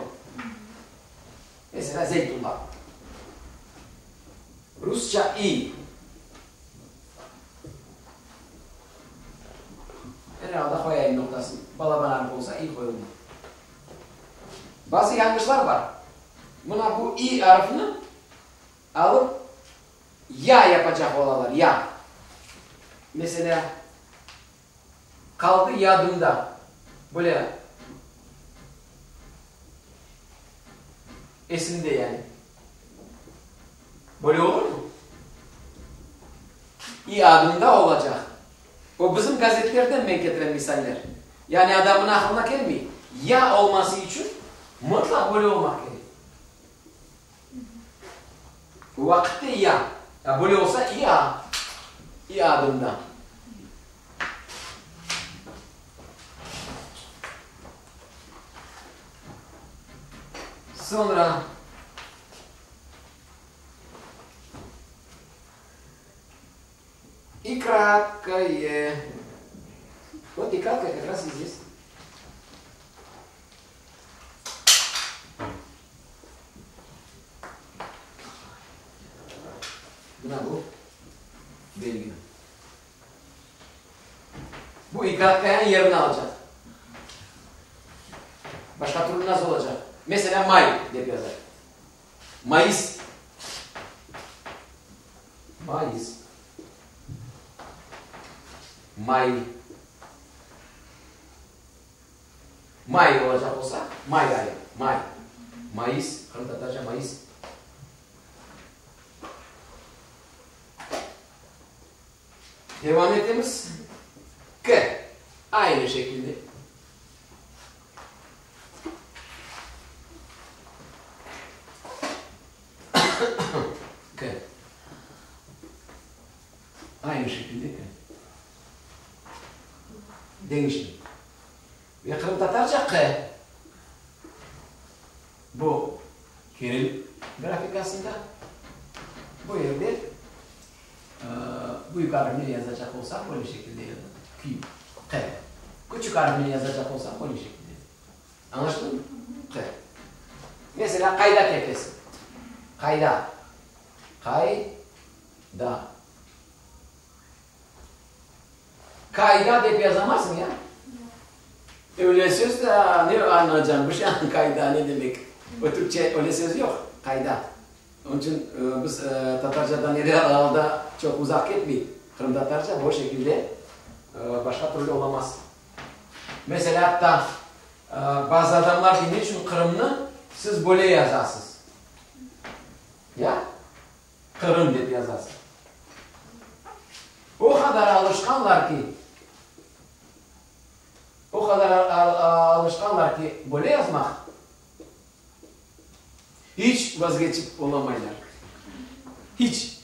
Mesela, Zeytulla. Rusça İ. Er alda qoyayım noqtasını. Balaban arf olsa, i qoyulmay. Bazı yañlışlar bar. Mına bu i arfını alıp, ya yapacaq olalar, ya. Meselâ, qaldı yadımda. Böyle esimde yani. Böyle olurmı? İ adında olacaq. O bizim gazetlerden men ketirem misaller. Yani adamın aqılına kelmey. Ya olması içün mıtlaq böyle olmaq kerek. O vaqıtte ya. Ya böyle olsa i a. İ adında. Soñra. И краткое. Вот и краткое как раз и здесь. Mına bu belgi. Bu i kratkaya yerini alacaq. Başqa türlü nasıl olacaq? Meselâ, may dep yazar. Mayıs. Mayıs. May. May olacaq olsa, may ayı, may. Mayıs, qırımtatarca mayıs. Devam etemiz. K, aynı şekilde. K. Aynı şekilde K. Deñişmey. Ve qırımtatarca Q. Bu kiril grafikasında. Bu yerde büyük arfnen yazacaq olsaq, böyle şekilde yazılır, Q, Q. Küçük arfnen yazacaq olsaq, böyle şekilde. Añlaştı mı? Q. Meselâ, qayda ketesiñ? Qayda? Qay da. Kayda dep yazamazsıñ ya? Öyle söz de ne añlayacañ, bir şey kayda ne demek? O türkçe öyle söz yoq, kayda. Onıñ içün biz tatarcadan er alda çoq uzaq ketmeyik. Qırımtatarca bu şekilde başqa türlü olamaz. Meselâ, atta bazı adamlar dey, ne içün Qırımnı siz böyle yazasız? Ya? Qırım dep yazasız. O qadar alışqanlar ki, o qadar alışqanlar ki, böyle yazmaq, hiç vazgeçip olamaylar. Hiç.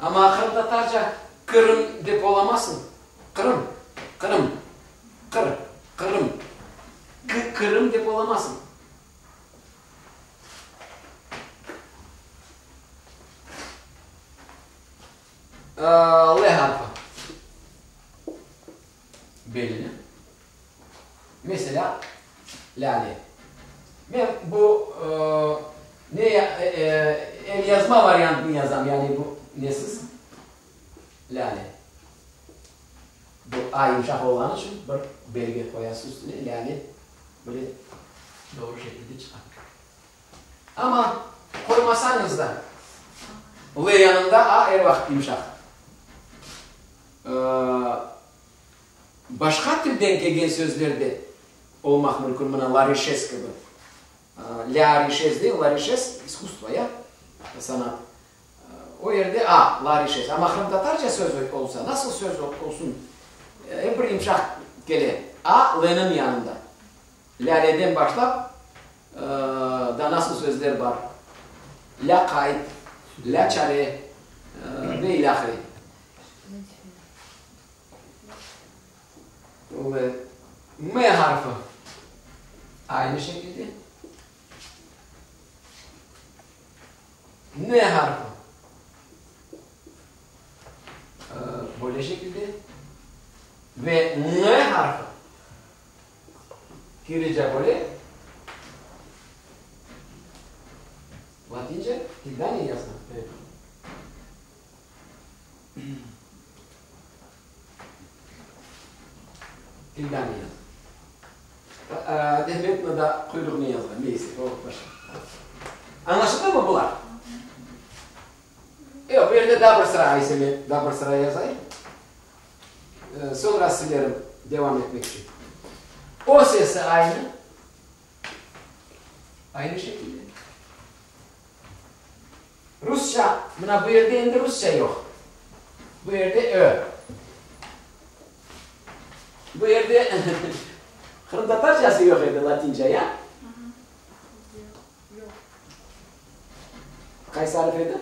Amma qırımtatarca Qırım dep olamazsıñ. Qırım, Qırım, Qır, Qırım. Qırım dep olamazsıñ. L harfı belli. Meselâ, lâle. Men bu ne elyazma variantını yazam, yani bu nesiz lâle. Bu a yımşaq olğanı içün bir belgi qoyasız üstüne, lâle böyle doğru şekilde çıqa. Amma qoymasañız da, L yanında A er vaqıt yımşaq. Başqa tilden kelgen sözler de olmaq mümkün, mına larişes kibi. Lârişes değil, larişes, iskusstvo, ya, sanat. O yerde A, larişes. Amma qırımtatarca söz olsa, nasıl söz olsun, ep bir yımşaq kele. A, L-niñ yanında. Lâleden başlap, daa nasıl sözler bar? Lâqayt, lâçare ve ilâhre. M harfı aynı şekilde. N harfı böyle şekilde. Ve Ñ harfı Kirillca böyle, latince tilden yazğan. Evet. Tilden yazğan. Demek, mında quyruqnen yazğan. Neyse, o başqa. Añlaşıldı mı bular? Yoq, bu yerde daa bir sıra aysa men daa bir sıra yazayım. Soñra silerim, devam etmek içün. O sesi aynı. Aynı şekilde. Rusça, mına bu yerde endi rusça yoq. Bu yerde ö. Bu yerde qırımtatarcası yoq edi, latinca, ya? Yoq. Qaysı arif edi?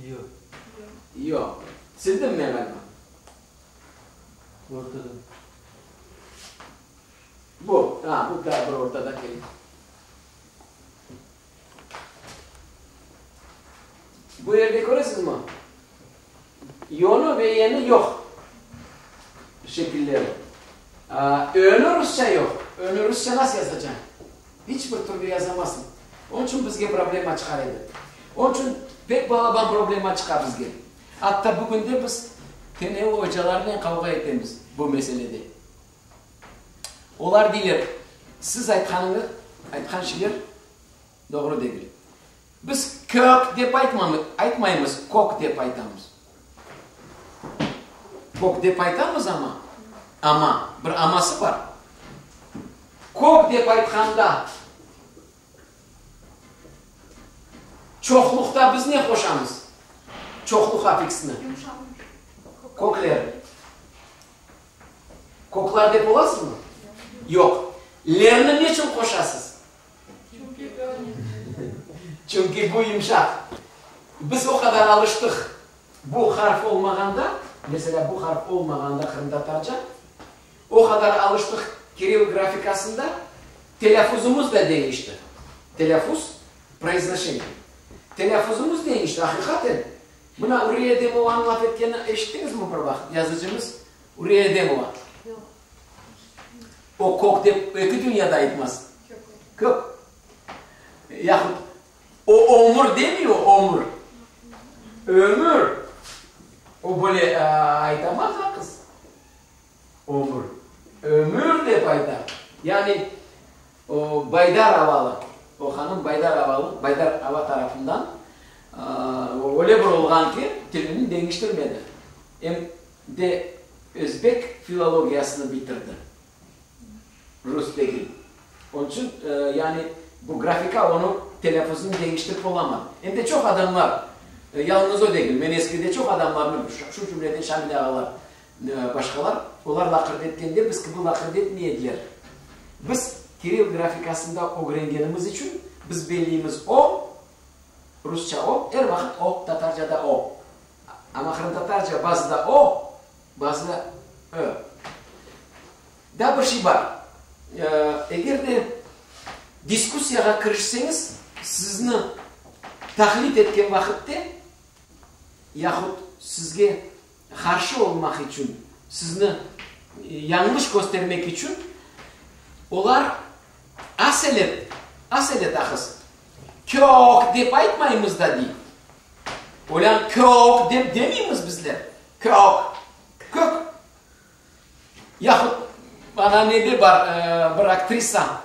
Yo. Yo. Sildim men ğaliba. Ortada. Bu, ha, bu da bir ortada keldi. Bu yerde köresizmi? Yonı ve yeni yoq şekilleri. Öni rusça yoq. Öni rusça nasıl yazacağım? Hiç bir türlü yazamazsıñ. Onıñ içün bizge problema çıqar edi. Onıñ içün pek balaban problema çıqa bizge. Atta bugünde biz TNU ocalarınen qavğa etemiz bu meselede. Olar deyler, siz aytqanıñız, aytqan şeyler doğru degil. Biz kök dep aytmaymız, kök dep aytamız. Kök dep aytamız amma, amma, bir amması bar. Kök dep aytqanda, çoqluqta biz ne qoşamız? Çoqluq affiksini. Kökler. Koklar dep olasızmı? Yoq. Lerni neçün qoşasız? Çünki bu yımşaq. Biz o qadar alıştıq, bu harf olmağanda, meselâ, bu harf olmağanda qırımtatarca, o qadar alıştıq kirill grafikasında, telâffuzımız da deñişti. Telâffuz, произношение. Telâffuzımız deñişti, aqiqaten. Mına Uriye Edemovanıñ laf etkenini eşittiñizmi bir vaqıt, yazıcımız Uriye Edemova? Yoq. O kök dep eki dünyada aytmaz. Kök. Yahut o ömür demiy o, ömür. Ömür. O böyle aytamaz a qız. Ömür. Ömür dep ayta. Yani o Baydar avalı, o hanım Baydar avalı, Baydar ava tarafından öyle bir olğan ki, tilini deñiştirmedi. Em de özbek filologiyasını bitirdi, rus degil. Onıñ içün, yani bu grafika onıñ telâffuzını deñiştirip olamadı. Em de çoq adamlar, yalıñız o degil, men eskide çoq adamlarnı, şu cümleden Şamil ağalar, başqalar, olar laqırdı etkende biz kibi laqırdı etmey ediler. Biz kirill grafikasında ögrengenimiz içün biz belliymiz o, rusça o, er vaqıt o, tatarcada o. Amma qırımtatarca bazıda o, bazıda ö. Daa bir şey bar. Eger de diskussiyağa kirişseñiz, sizni taqlit etken vaqıtte, yahut sizge qarşı olmaq içün, sizni yañlış köstermek içün olar aselet, aselet ahız, kök dep aytmaymız da dey. Olân kök dep demeymiz bizler. Kök, kök. Yahut ana nede bar, bir aktrisa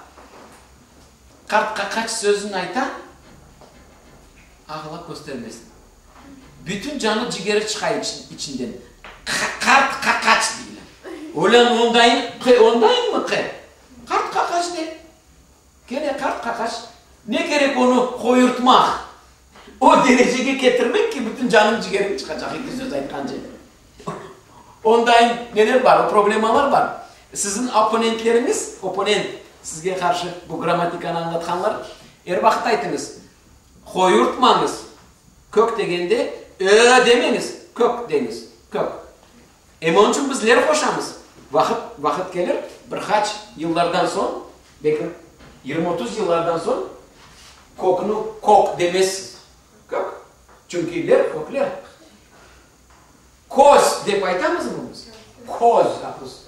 qart qaqaç sözüni ayta, ağla köstermesin. Bütün canı cigeri çıqa içinden. Qart qaqaç deyler. Olân ondayın, ondayınmı qe? Qart qaqaç de. Kene qart qaqaç. Ne kerek onı qoyurtmaq? O derecege ketirmek ki, bütün canıñ cigeriñ çıqacaq eki söz aytqance. Ondayın neler bar, o problemalar bar. Siziñ opponentleriñiz, opponent, sizge qarşı bu grammatikanı añlatqanlar, er vaqıt aytıñız, qoyurtmañız, kök degende, ö demeñiz, kök deñiz, kök. Em onıñ içün bizler qoşamız. Vaqıt, vaqıt kelir, bir qaç yıllardan soñ, belki 20-30 yıllardan soñ, kökni kök demezsiz. Kök. Çünki ler, kökler. Köz dep aytamızmı biz? Köz, aqız.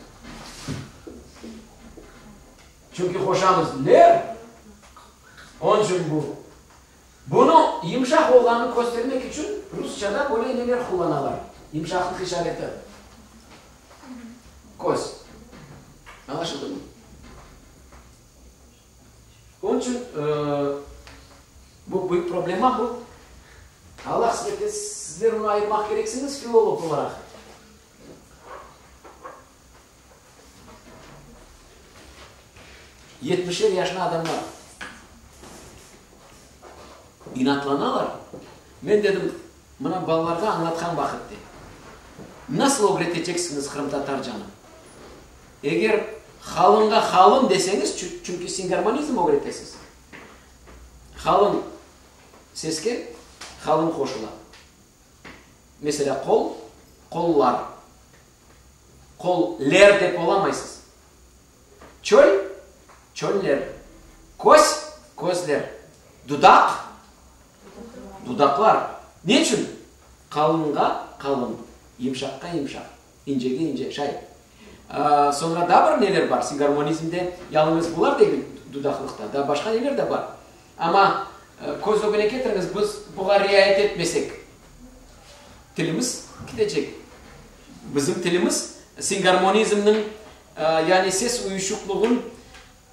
Çünki qoşamız ler, onıñ içün bu. Bunı yımşaq olğanını köstermek içün rusçada böyle neler qullanalar, yımşaqlıq işareti, köz. Añlaşıldımı? Onıñ içün bu büyük problema bu. Allah qısmet etse, sizler onı ayırmaq kereksiñiz filolog olaraq. Yetmişer yaşlı adamlar inatlanalar. Men dedim, mına balalarğa añlatqan vaqıtte, nasıl ögreteceksiñiz qırımtatarcanı? Eger halınğa halın deseñiz, çünki singarmonizm ögretesiz, halın seske halın qoşula. Meselâ, qol, qollar. Qol, ler dep olamaysız. Çöl, çöller. Köz, közler. Dudaq, dudaqlar. Ne içün? Qalınğa, qalın, yımşaqqa, yımşaq, incege, ince. Şay. Soñra daa bir neler bar singarmonizmde, yalıñız bular degil dudaqlıqta, daa başqa neler de bar. Amma köz ögüne ketiriñiz, biz buğa riayet etmesek, tilimiz kitecek. Bizim tilimiz singarmonizmniñ, yani ses uyuşıqlığın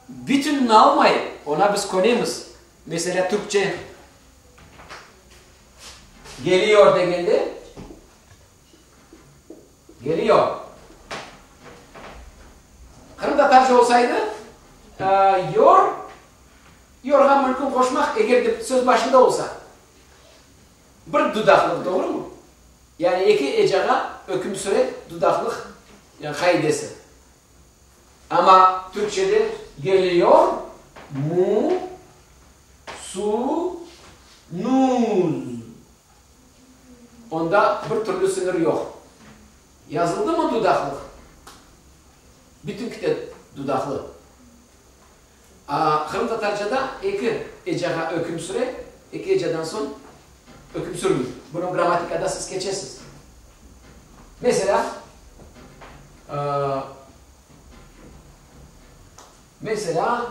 bütünini almay, oña biz könemiz. Meselâ, türkçe geliyor degende, geliyor. Qırımtatarca olsaydı? Yor, yorğa mümkün qoşmaq, eger de söz başında olsa. Bir dudaqlıq, doğrumı? Yani eki ecağa üküm süre dudaqlıq qaidesi. Amma türkçede geliyor mu su nuz. Onda bir türlü sıñır yoq. Yazıldımı dudaqlıq? Bütün kite dudaqlı. A, qırımtatarcada eki ecağa üküm süre, eki ecadan soñ üküm sürmey. Bunı grammatikada siz keçesiz. Meselâ, meselâ,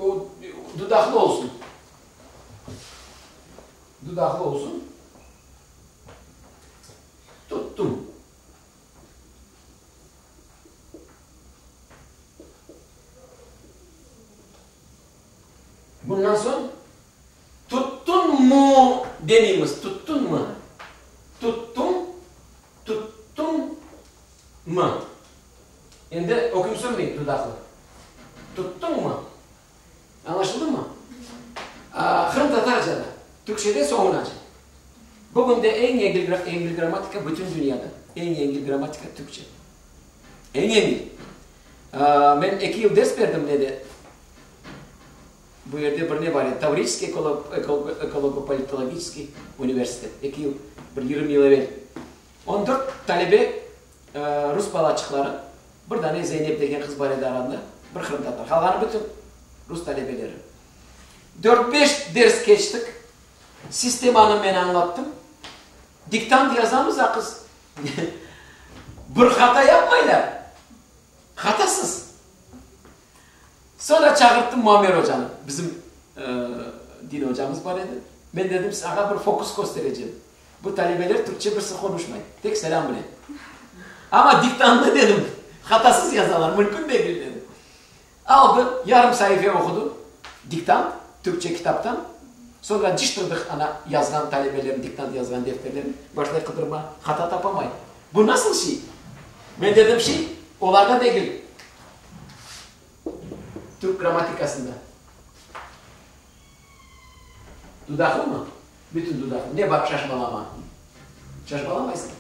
o dudaqlı olsun. Dudaqlı olsun. Tuttum. Bundan soñ tuttunmu demeymiz, tuttunmı? Tuttum, tuttuñmı? Endi üküm sürmey dudaqlı. Tuttuñmı? Añlaşıldımı? Qırımtatarcada, türkçede soñunace. Bugün de eñ yengil grammatika bütün dünyada. Eñ yengil grammatika türkçe. Eñ yengil. Men eki yıl ders berdim nede, bu yerde bir ne bar edi, Tavriçskiy ekologo-politologiçeskiy universitet, eki yıl, bir 20 yıl evel. 14 talebe rus balaçıqları, bir dane Zeynep degen qız bar edi aranda, bir qırımtatar, qalğanı bütün rus talebeleri. Dört-beş ders keçtik, sistemanı men añlattım. Diktant yazamız, a qız bir hata yapmaylar, hatasız. Soñra çağırttım Muammer ocanı, bizim din ocamız bar edi. Men dedim, saña bir fokus kösterecem. Bu talebeler türkçe birisi qonuşmay, tek selâm bile. Amma diktantnı, dedim, hatasız yazalar, mümkün degil, dedim. Aldı, yarım saife oqudı, diktant, türkçe kitaptan. Soñra cıştırdıq ana yazğan talebelerniñ diktant yazğan defterlerini, başlay qıdırma, hata tapamay. Bu nasıl şey? Men dedim, şey, olarda degil, türk grammatikasında. Dudaqlımı? Bütün dudaqlı. Ne bar şaşmalama? Şaşmalamaysıñ.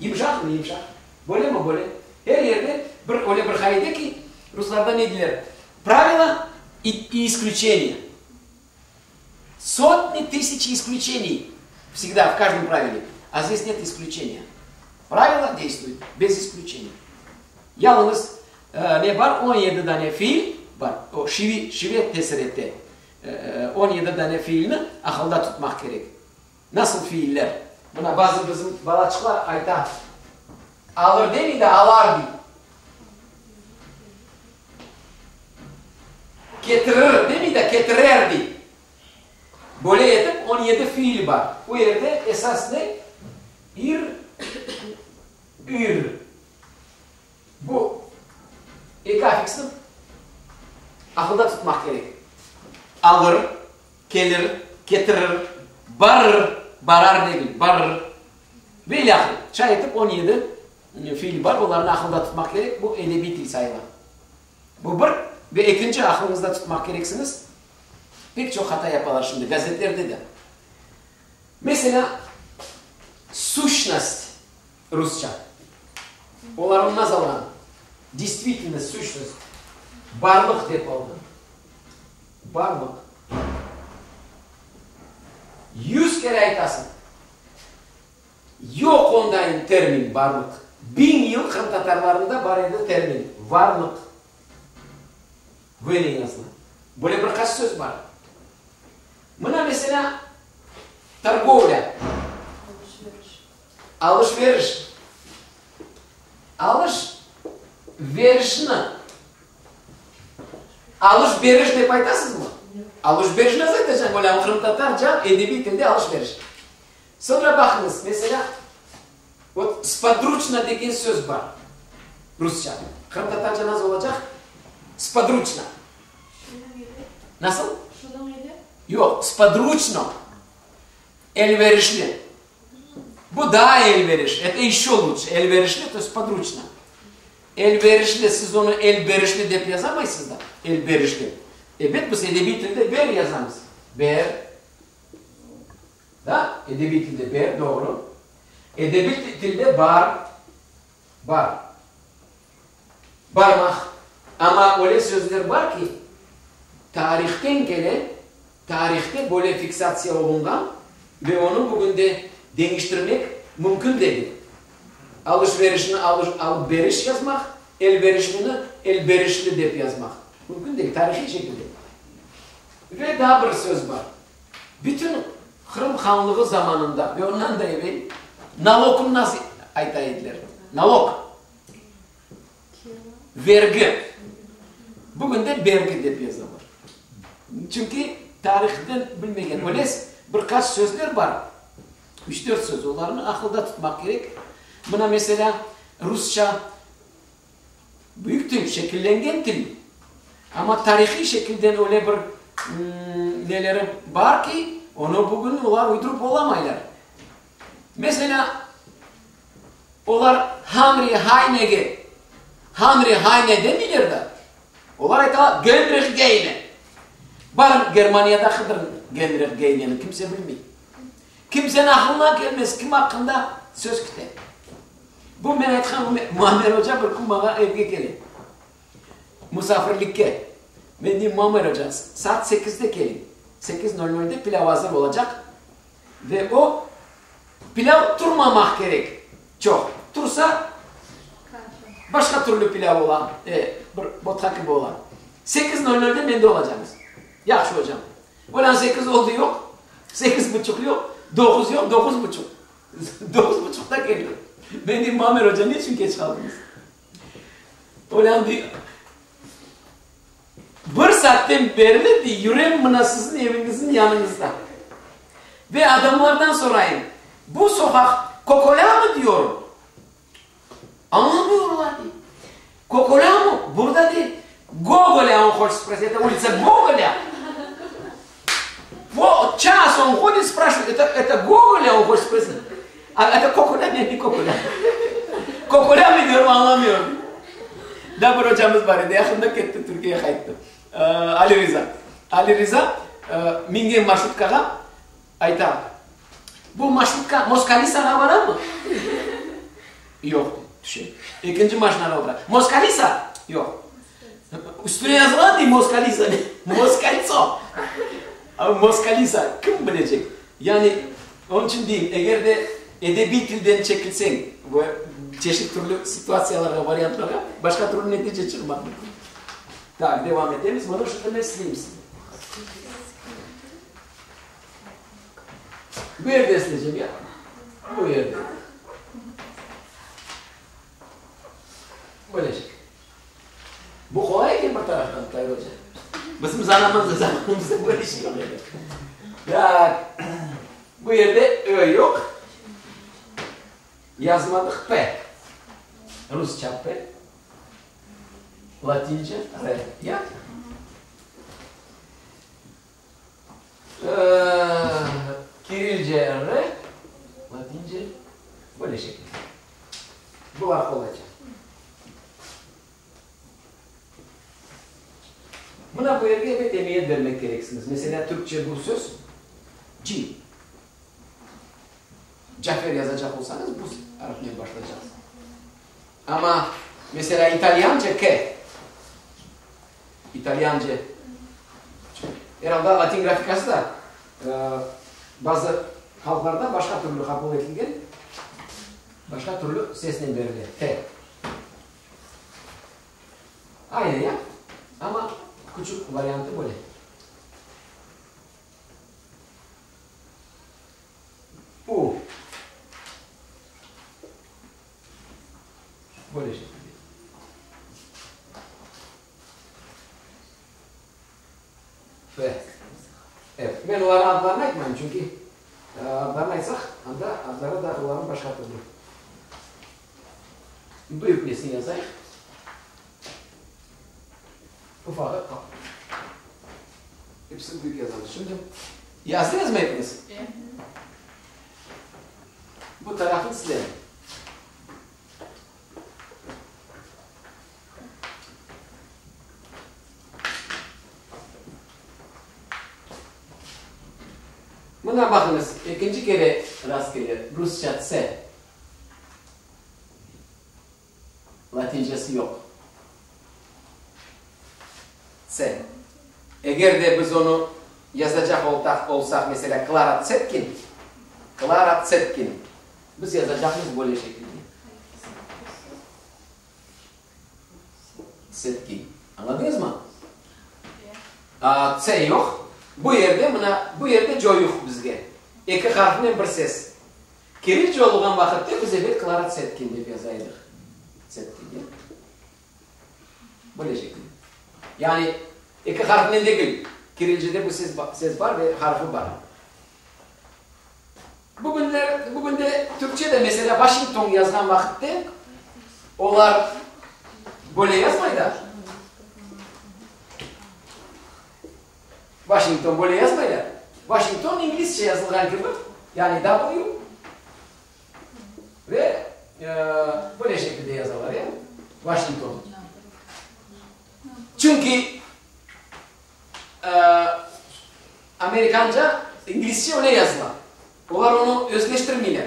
Yımşaqmı? Yımşaq. Böyle mi? Böyle. Er yerde bir öyle bir qaide ki, ruslarda ne deyler? Pravila i isklüçeniya. Sotni, tısyaçi isklüçeniy vsegda, v každom pravile. A zdes net isklüçeniya. Pravila deystvuet bez isklüçeniy. Yalıñız ne bar? 17 dane fiil bar. O şivi, şive tesir ete. 17 dane fiilni aqılda tutmaq kerek. Nasıl fiiller? Mına bazı bizim balaçıqlar ayta, alır demey de, alar dey. Ketirir demey de, ketirer dey. Böyle etip 17 fiil bar. Bu yerde esas ne? Ir, ür. Bu eki afiksni aqılda tutmaq kerek. Alır, kelir, ketirir, barır, barar degil, barır ve ilâhre. Şay etip 17 fiil bar, olarnı aqılda tutmaq kerek, bu edebiy til sayıla. Bu bir. Ve ekinci aqlıñızda tutmaq kereksiñiz, pek çoq hata yapalar şimdi gazetlerde de. Meselâ, suşnost. Rusça. Olar onı nasıl alğan? Deystvitelnost, suşnost, barlıq dep alğan. Barlıq. Yüz kere aytasıñ. Yoq ondayın termin, barlıq. Biñ yıl qırımtatarlarında bar edi termin, varlıq. Böyle yazıla. Böyle bir qaç söz bar. Mına, meselâ, torgovlâ. Alış-veriş. Alış-verişni alış-beriş dep aytasızmı? Alış-beriş nasıl aytacaq öyle, qırımtatarca edebiy tilde alış-veriş. Soñra baqıñız, meselâ, vot spodruçno degen söz bar rusça. Qırımtatarca nasıl olacaq? Spodruçno. Nasıl? Yoq, spodruçno. Elverişli. Bu daa elveriş, eto eşço luçe, elverişli, to est podruçno. Elverişli, siz onı elberişli dep yazamaysız da, elberişli. Ebet, biz edebiy tilde ber yazamız. Ber. Da, edebiy tilde ber, doğru. Edebiy tilde bar, bar. Barmaq. Amma öyle sözler bar ki, tarihten kele, tarihte böyle fiksatsiya olunğan ve onı bugün de deñiştirmek mümkün degil. Alış-verişni alıp-beriş yazmaq, elverişlini elberişli dep yazmaq mümkün degil, tarihiy şekilde. Ve daa bir söz bar. Bütün Qırım hanlığı zamanında ve ondan da evel nalognı nasıl ayta ediler? Nalog. Vergi. Bugün de bergi dep yazalar. Çünki tarihten bilmegen. Öyle bir qaç sözler bar, üç-dört söz, olarnı aqılda tutmaq kerek. Mına, meselâ, rusça büyük til, şekillengen til, amma tarihiy şekilden öyle bir neleri bar ki, onı bugün olar uydurıp olamaylar. Meselâ, olar Hanri Haynege Hanri Hayne demeyler da, olar aytalar Genrih Geyne. Barıñ, Germaniyada qıdırıñ Genrih Geyneni, kimse bilmey. Kimseniñ aqılına kelmez, kim aqqında söz kete. Bu men aytqan Muammer oca bir kün maña evge kele, musafirlikke. Men deyim, Muammer oca, saat sekizde keliñ, sekiz nol nolde pilâv azır olacaq. Ve o, pilâv turmamaq kerek çoq. Tursa, başqa türlü pilâv ola, e, bir botqa kibi ola. Sekiz nol nolde mende olacañız. Yahşı, ocam. Olân sekiz oldı, yoq, sekiz buçuq yoq, doquz yoq, doquz buçuq. Doquz buçuqta keldi. Men deyim, Muammer oca, ne içün keç qaldıñız? Olân dey, Bir saatten berli, dey, yürem mına siziñ eviñizniñ yanıñızda. Ve adamlardan sorayım, bu soqaq Kokolâmı diyorum. Añlamıyorlar, dey. Kokolâmı? Burada, dey, Gogolâ, on hoçet sprosit, eto ulitsa Gogolâ? Po ças on hodit, spraşivaet, eto, eto Gogolâ, on hoçet sprosit, a eto Kokolâ, net, ne Kokolâ. Kokolâmı diyorum, añlamıyorum. Daa bir ocamız bar edi, yaqında ketti, Türkiyege qayttı. Ali Riza. Ali Riza mingen marşrutkağa ayta, Bu marşrutka Moskalisağa baramı? Yoq, tüşe. Ekinci maşinağa otura. Moskalisa? Yoq. Üstüne yazılğan dey Moskalisa. Moskaltso. Moskalisa. Kim bilecek? Yani, onıñ içün deyim, eger de edebiy tilden çekilseñ, çeşit türlü situatsiyalarğa, variantlarğa, başqa türlü netice çıqmaq mümkün. Tak, devam etemiz. Bunı şimdi men sileyim size. Bu yerde silecem, ya? Bu yerde. Böylecek. Bu qolay eken bir taraftan, Tair oca. Bizim zanamızda, zamanımızda böyle şey yoq edi. Tak, bu yerde ö yoq. Yazmadıq p. Rusça p. Latince r. Ya? Kirilce r, latince böyle şekilde. Bular qolayca. Mına bu yerge ebet emiyet bermek kereksiñiz. Meselâ, türkçe bu söz C. Cafer yazacaq olsañız, bu arfnen başlaycaqsıñız. Amma, meselâ, italyanca K. İtalyanca. Er alda latin grafikası da bazı halqlarda başqa türlü qabul etilgen, başqa türlü sesnen berile, T. Aynı ya, amma küçük variantı böyle. U. Böyle şekilde. F. F. Men olarnıñ adlarını aytmayım, çünki adlarını aytsaq, anda adları da olarnıñ başqa türlü. Büyük nesini yazayıq. Ufağı Hepsini büyük yazamız. Şimdi yazdıñızmı epiñiz? Bu tarafını silelim. Mına baqıñız, ekinci kere rast kele, rusça tse. Latincesi yoq. Tse. Eger de biz onı yazacaq oltaq, olsaq, meselâ, Klara Tsetkin, Klara Tsetkin, biz yazacaqmız böyle şekilde. Tsetkin. Añladıñızmı? Tse yoq. Bu yerde, mına, bu yerde coyuq bizge. Eki harfnen bir ses. Kirilce olğan vaqıtte biz ebet Klara Tsetkin dep yaza edik. Tsetkin, ya. Böyle şekilde. Yani eki harfnen degil. Kirilcede bu ses, ses bar ve harfı bar. Bugünler, bugünde Türkçede meselâ Washington yazğan vaqıtte olar böyle yazmay da. Washington böyle yazmaylar. Washington inglizce yazılğan kibi, yani W ve böyle şekilde yazalar, ya, Washington. Çünki amerikanca, inglizce öyle yazıla. Olar onı özleştirmeyler.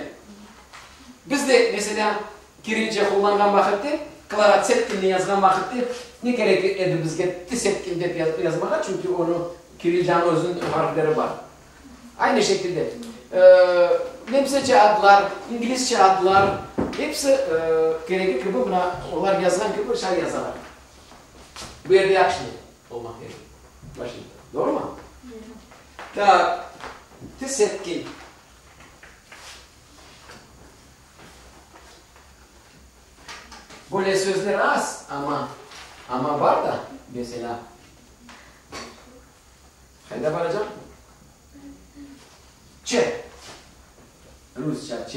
Biz de, meselâ, kirilce qullanğan vaqıtte, Klara Tsetkinni yazğan vaqıtte, ne kerek edi bizge Tsetkin dep yazmağa, çünki onı kirilcanıñ özüniñ harfleri bar. Aynı şekilde, nemsece adlar, inglizce adlar, episi keregi kibi, mına, olar yazğan kibi şay yazalar. Bu yerde yahşı olmaq kerek. Washington. Doğrumı? Tak, Tsetkin. Böyle sözler az, amma, amma bar da, meselâ. Qayda baracaq? Ç. Rusça Ç.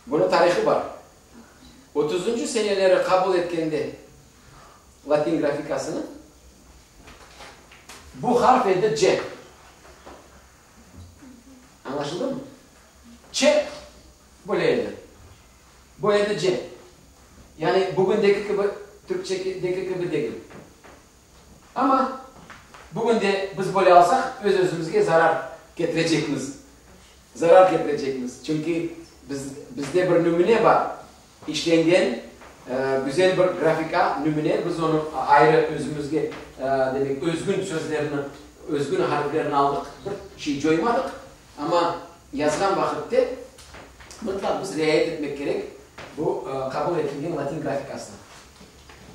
Bunıñ tarihı bar. Otuzıncı seneleri qabul etkende latin grafikasını, bu harf edi C. Añlaşıldımı? Ç böyle edi. Bu edi C. Yani bugündeki kibi, türkçedeki kibi degil. Amma bugün de biz böyle alsaq, öz-özümizge zarar ketirecekmiz. Zarar ketirecekmiz. Çünki biz, bizde bir nümüne bar, işlengen güzel bir grafika, nümüne, biz onı ayrı özümizge, demek, özgün sözlerni, özgün harflerni aldıq, bir şey coymadıq, amma yazğan vaqıtte mıtlaq biz riayet etmek kerek bu qabul etilgen latin grafikasını.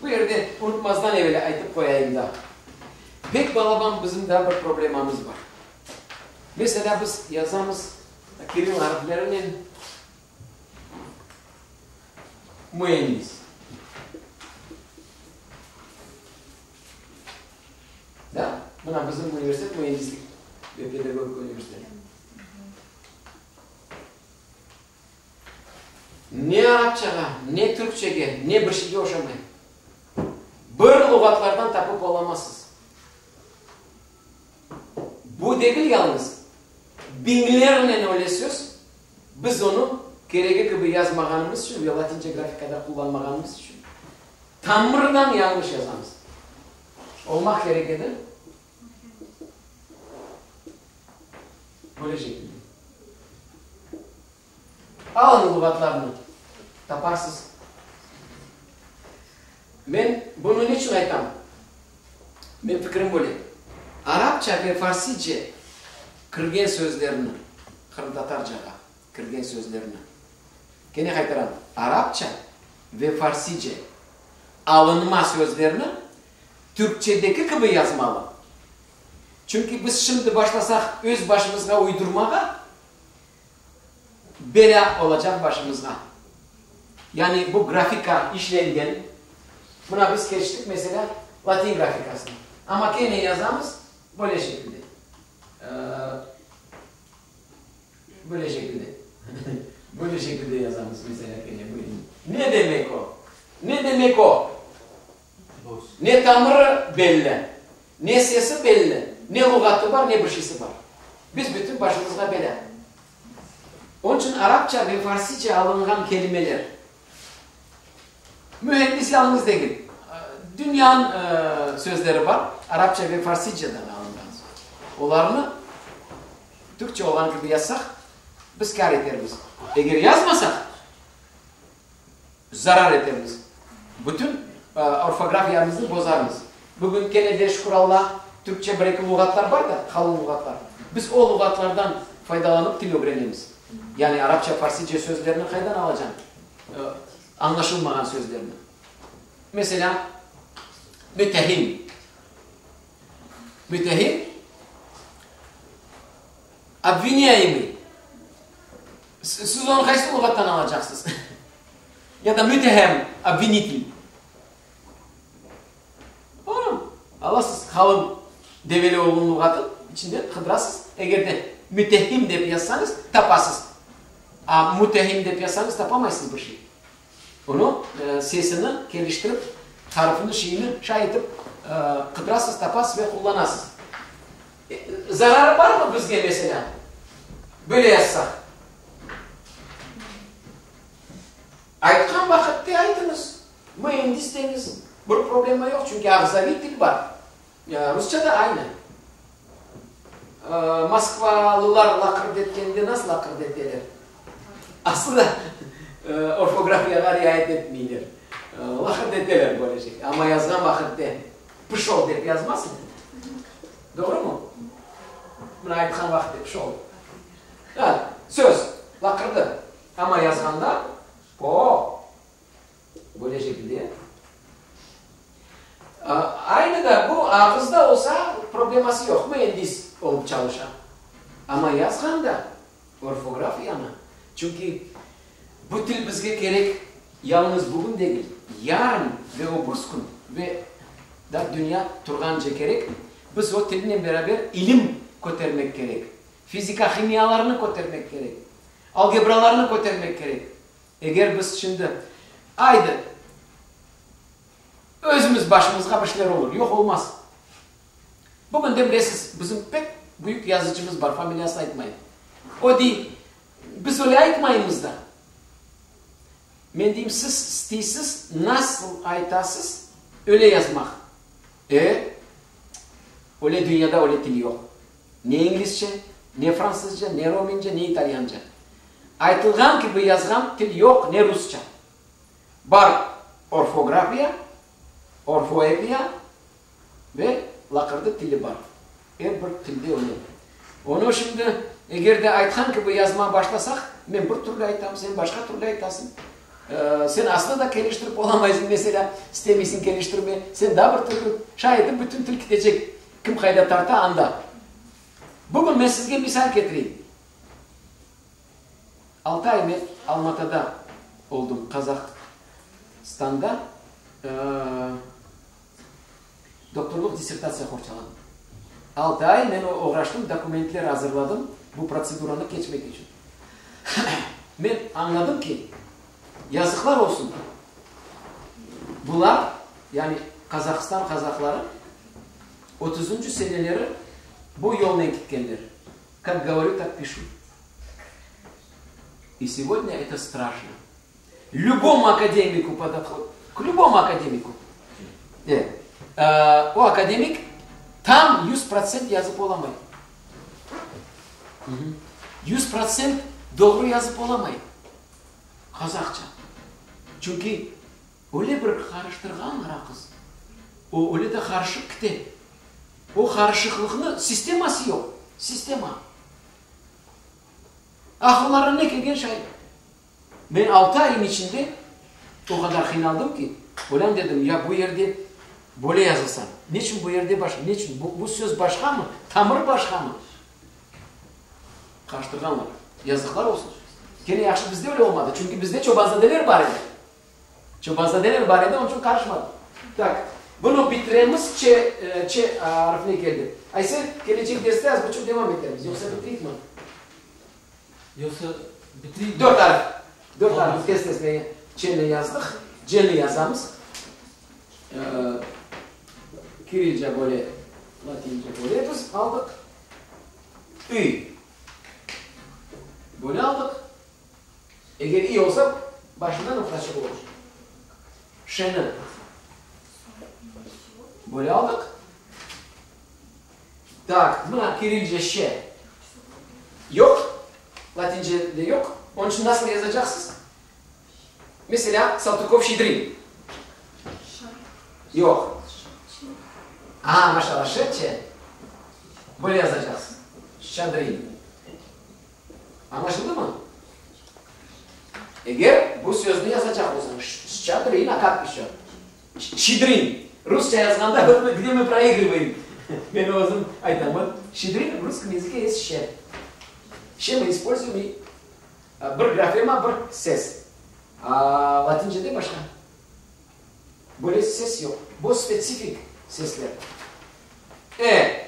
Bu yerde unutmazdan evel aytıp qoyayım da, pek balaban bizim daa bir problemamız bar. Meselâ, biz yazamız kiril harflerinen müendis. Da? Mına bizim universitet müendislik ve pedagogika universiteti. Ne arapçağa, ne türkçege, ne bir şeyge oşamay. Bir luğatlardan tapıp olamazsız. Bu degil yalnız, biñlernen öyle söz, biz onı keregi kibi yazmağanımız içün ve latince grafikada qullanmağanımız içün tamırdan yañlış yazamız. Olmaq kerek edi. Böyle şekilde. Alın luğatlarnı, taparsız. Men bunı niçün aytam? Men fikrim böyle, arapça ve farsice kirgen sözlerni, qırımtatarcağa kirgen sözlerni, kene qaytaram, arapça ve farsice alınma sözlerni türkçedeki kibi yazmalı. Çünki biz şimdi başlasaq öz başımızğa uydurmağa, Belâ olacaq başımızğa. Yani bu grafika işlengen, mına biz keçtik, meselâ, latin grafikasına. Amma kene yazamız böyle şekilde. Böyle şekilde. Böyle şekilde yazamız, meselâ, kene böyle. Ne demek o? Ne demek o? Ne tamırı belli, ne sesi belli. Ne luğatı bar, ne bir şeysi bar. Biz bütün başımızğa belâ. Onıñ içün arapça ve farsice alınğan kelimeler, mühendis yalıñız degil, dünyanıñ sözleri bar, arapça ve farsicedan alınğan söz. Olarnı türkçe olğan kibi yazsaq, biz kâr etermiz. Eger yazmasaq, zarar etermiz. Bütün orfografiyamıznı bozarmız. Bugün kene de, şükür Alla, türkçe bir-eki luğatlar bar da, qalın luğatlar. Biz o luğatlardan faydalanıp til ögrenemiz. Yani arapça, farsice sözlerni qaydan alacañ, añlaşılmağan sözlerni? Meselâ, müttehim. Müttehim, obvinâyemıy. Siz onı qaysı luğattan alacaqsız? Ya da mütehem, obvinitel. Onı alasız, qalın Develioğlunıñ luğatı içinde qıdırasız. Eger de mütehim dep yazsañız, tapasız. A mütehim dep yazsañız, tapamaysız bir şey. Onı sesini keliştirip, harfını, şeyini şay etip qıdırasız, tapasız ve qullanasız. Zararı barmı bizge, meselâ, böyle yazsaq? Aytqan vaqıtte aytıñız, müendis deñiz, bir problema yoq, çünki ağzaviy til bar. Rusça da aynı. Moskvalılar laqırdı etkende nasıl laqırdı eteler? Aslı da orfografiyağa riayet etmeyler. Laqırdı eteler böyle şey. Amma yazğan vaqıtte pışol dep yazmasın. Doğrumı? Mına aytqan vaqıtte pışol. Söz, laqırdı. Amma yazğanda, o, böyle şekilde. Aynı da bu ağızda olsa, probleması yoq, müendis olıp çalışa. Amma yazğanda orfografiyanı, çünki bu til bizge kerek yalıñız bugün degil, yarın ve öbürs kün ve da dünya turğance kerek, biz o tilnen beraber ilim kötermek kerek, fizika, himiyalarnı kötermek kerek. Algebralarnı kötermek kerek. Eger biz şimdi, aydı, özümiz başımızğa bir şeyler olur. Yoq, olmaz. Bugün de bilesiz, bizim pek büyük yazıcımız bar, familiyasını aytmayım. O dey, biz öyle aytmaymız da. Men deyim, siz isteysiz, nasıl aytasız, öyle yazmaq. E, öyle dünyada öyle til yoq. Ne inglizce, ne fransızca, ne romence, ne italyanca. Aytılğan kibi yazğan til yoq, ne rusça. Bar orfografiya, orfoepiya ve laqırdı tili bar. Er bir tilde öyle. Onı şimdi eger de aytqan kibi yazmağa başlasaq, men bir türlü aytam, sen başqa türlü aytasıñ. Sen aslı da keliştirip olamaysıñ, meselâ, istemeysiñ keliştirme, sen daa bir türlü. Şay etip bütün til ketecek. Kim qayda tarta, anda. Bugün men sizge misal ketireyim. Altı ay men Almatada oldım, Qazahstanda doktorlıq dissertatsiya qorçaladım. Altı ay men oğraştım, dokumentler azırladım bu protseduranı keçmek içün. Men añladım ki, yazıqlar olsun, bular, yani Qazahstan qazahları otuzıncı seneleri bu yolnen ketkenler, kak govoryu, tak pişu. I segodnâ eto straşno. Lübomu akademiku podohod, k lübomu akademiku, e, o akademik tam 100% yazıp olamay. 100% doğru yazıp olamay qazahça. Çünki öyle bir qarıştırğanlar aqız, o öyle de qarışıp kite. O qarışıqlıqnı sisteması yoq, sistema. Aqıllarına ne kelgen şay. Men altı ayın içinde o qadar qıynaldım ki, olân dedim, ya bu yerde böyle yazılsa, neçün bu yerde başqa, neçün, bu, bu söz başqamı, tamırı başqamı? Qarıştırğanlar. Yazıqlar olsun. Kene yahşı bizde öyle olmadı, çünki bizde çobanzadeler bar edi. Çobanzadeler bar edi, onıñ içün qarışmadı. Tak, bunı bitiremiz, Ç, Ç arfine keldi. Ayse, kelecek derste az buçuq devam etermiz, yoqsa bitireyikmi? Yoqsa bitireyikmi? Dört arf. Dört arf. Tez-tez ne, Ç-ni yazdıq, C-ni yazamız. Kirilca böyle. Latince böyle biz aldıq. İ böyle aldıq. Eger i olsa, başında noqtaçıq olur. Ş-ni böyle aldıq. Tak, mına kirilce Ş yoq, latincede yoq. Onıñ içün nasıl yazacaqsız? Meselâ, Saltıkov-Şçedrin. Yoq. A, maşallah, Ş, Ç. Böyle yazacaqsız. Şçadrin. Añlaşıldımı? Eger bu sözni yazacaq olsañ, Şçadrin, a kak eşço? Şçedrin. Rusça yazğanda, vot gde mı proigrıvaem? Men özüm aytam, vot Şçedrin, v russkom yazıke est Şç. Şç mı ispolzuem i Bir grafema, bir ses. Latincede başqa. Böyle ses yoq. Bu spetsifik sesler. E,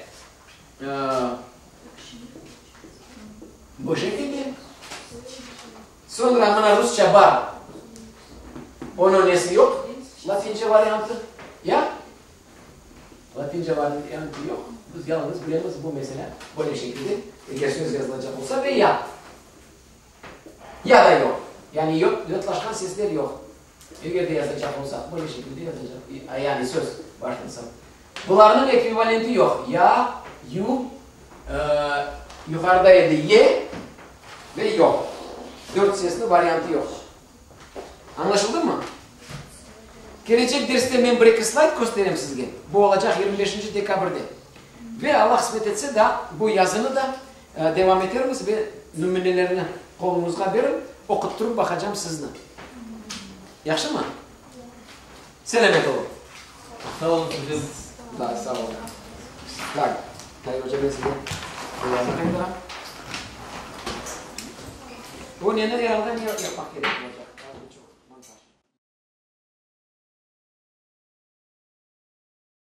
bu şekilde. Soñra mına rusça bar. Onıñ nesi yoq? Latince variantı. Ya? Latince variantı yoq. Biz yalıñız bilemiz bu mesele böyle şekilde, eger söz yazılacaq olsa ve ya. Ya da yoq. Yani yotlaşqan sesler yoq. Eger de yazacaq olsaq, böyle şekilde yazacaq, yani söz başlasa. Bularnıñ ekvivalenti yoq. Ya, yu, yuqarıda edi ye ve yoq. Dört sesli variantı yoq. Añlaşıldımı? Kelecek derste men bir-eki slayd kösterem sizge. Bu olacaq 25 dekabrde. Ve Alla qısmet etse, daa bu yazını da devam etermiz ve nümünelerini qoluñızğa berip, oquttırıp baqacam sizni. Yahşımı? Selâmet oluñ. Sağ olun hocam. Da, sağ olun. Tak, Tair oca, men sizge qulağımı qaytaram. Bu neni er alda ne yapmaq kerek olacaq?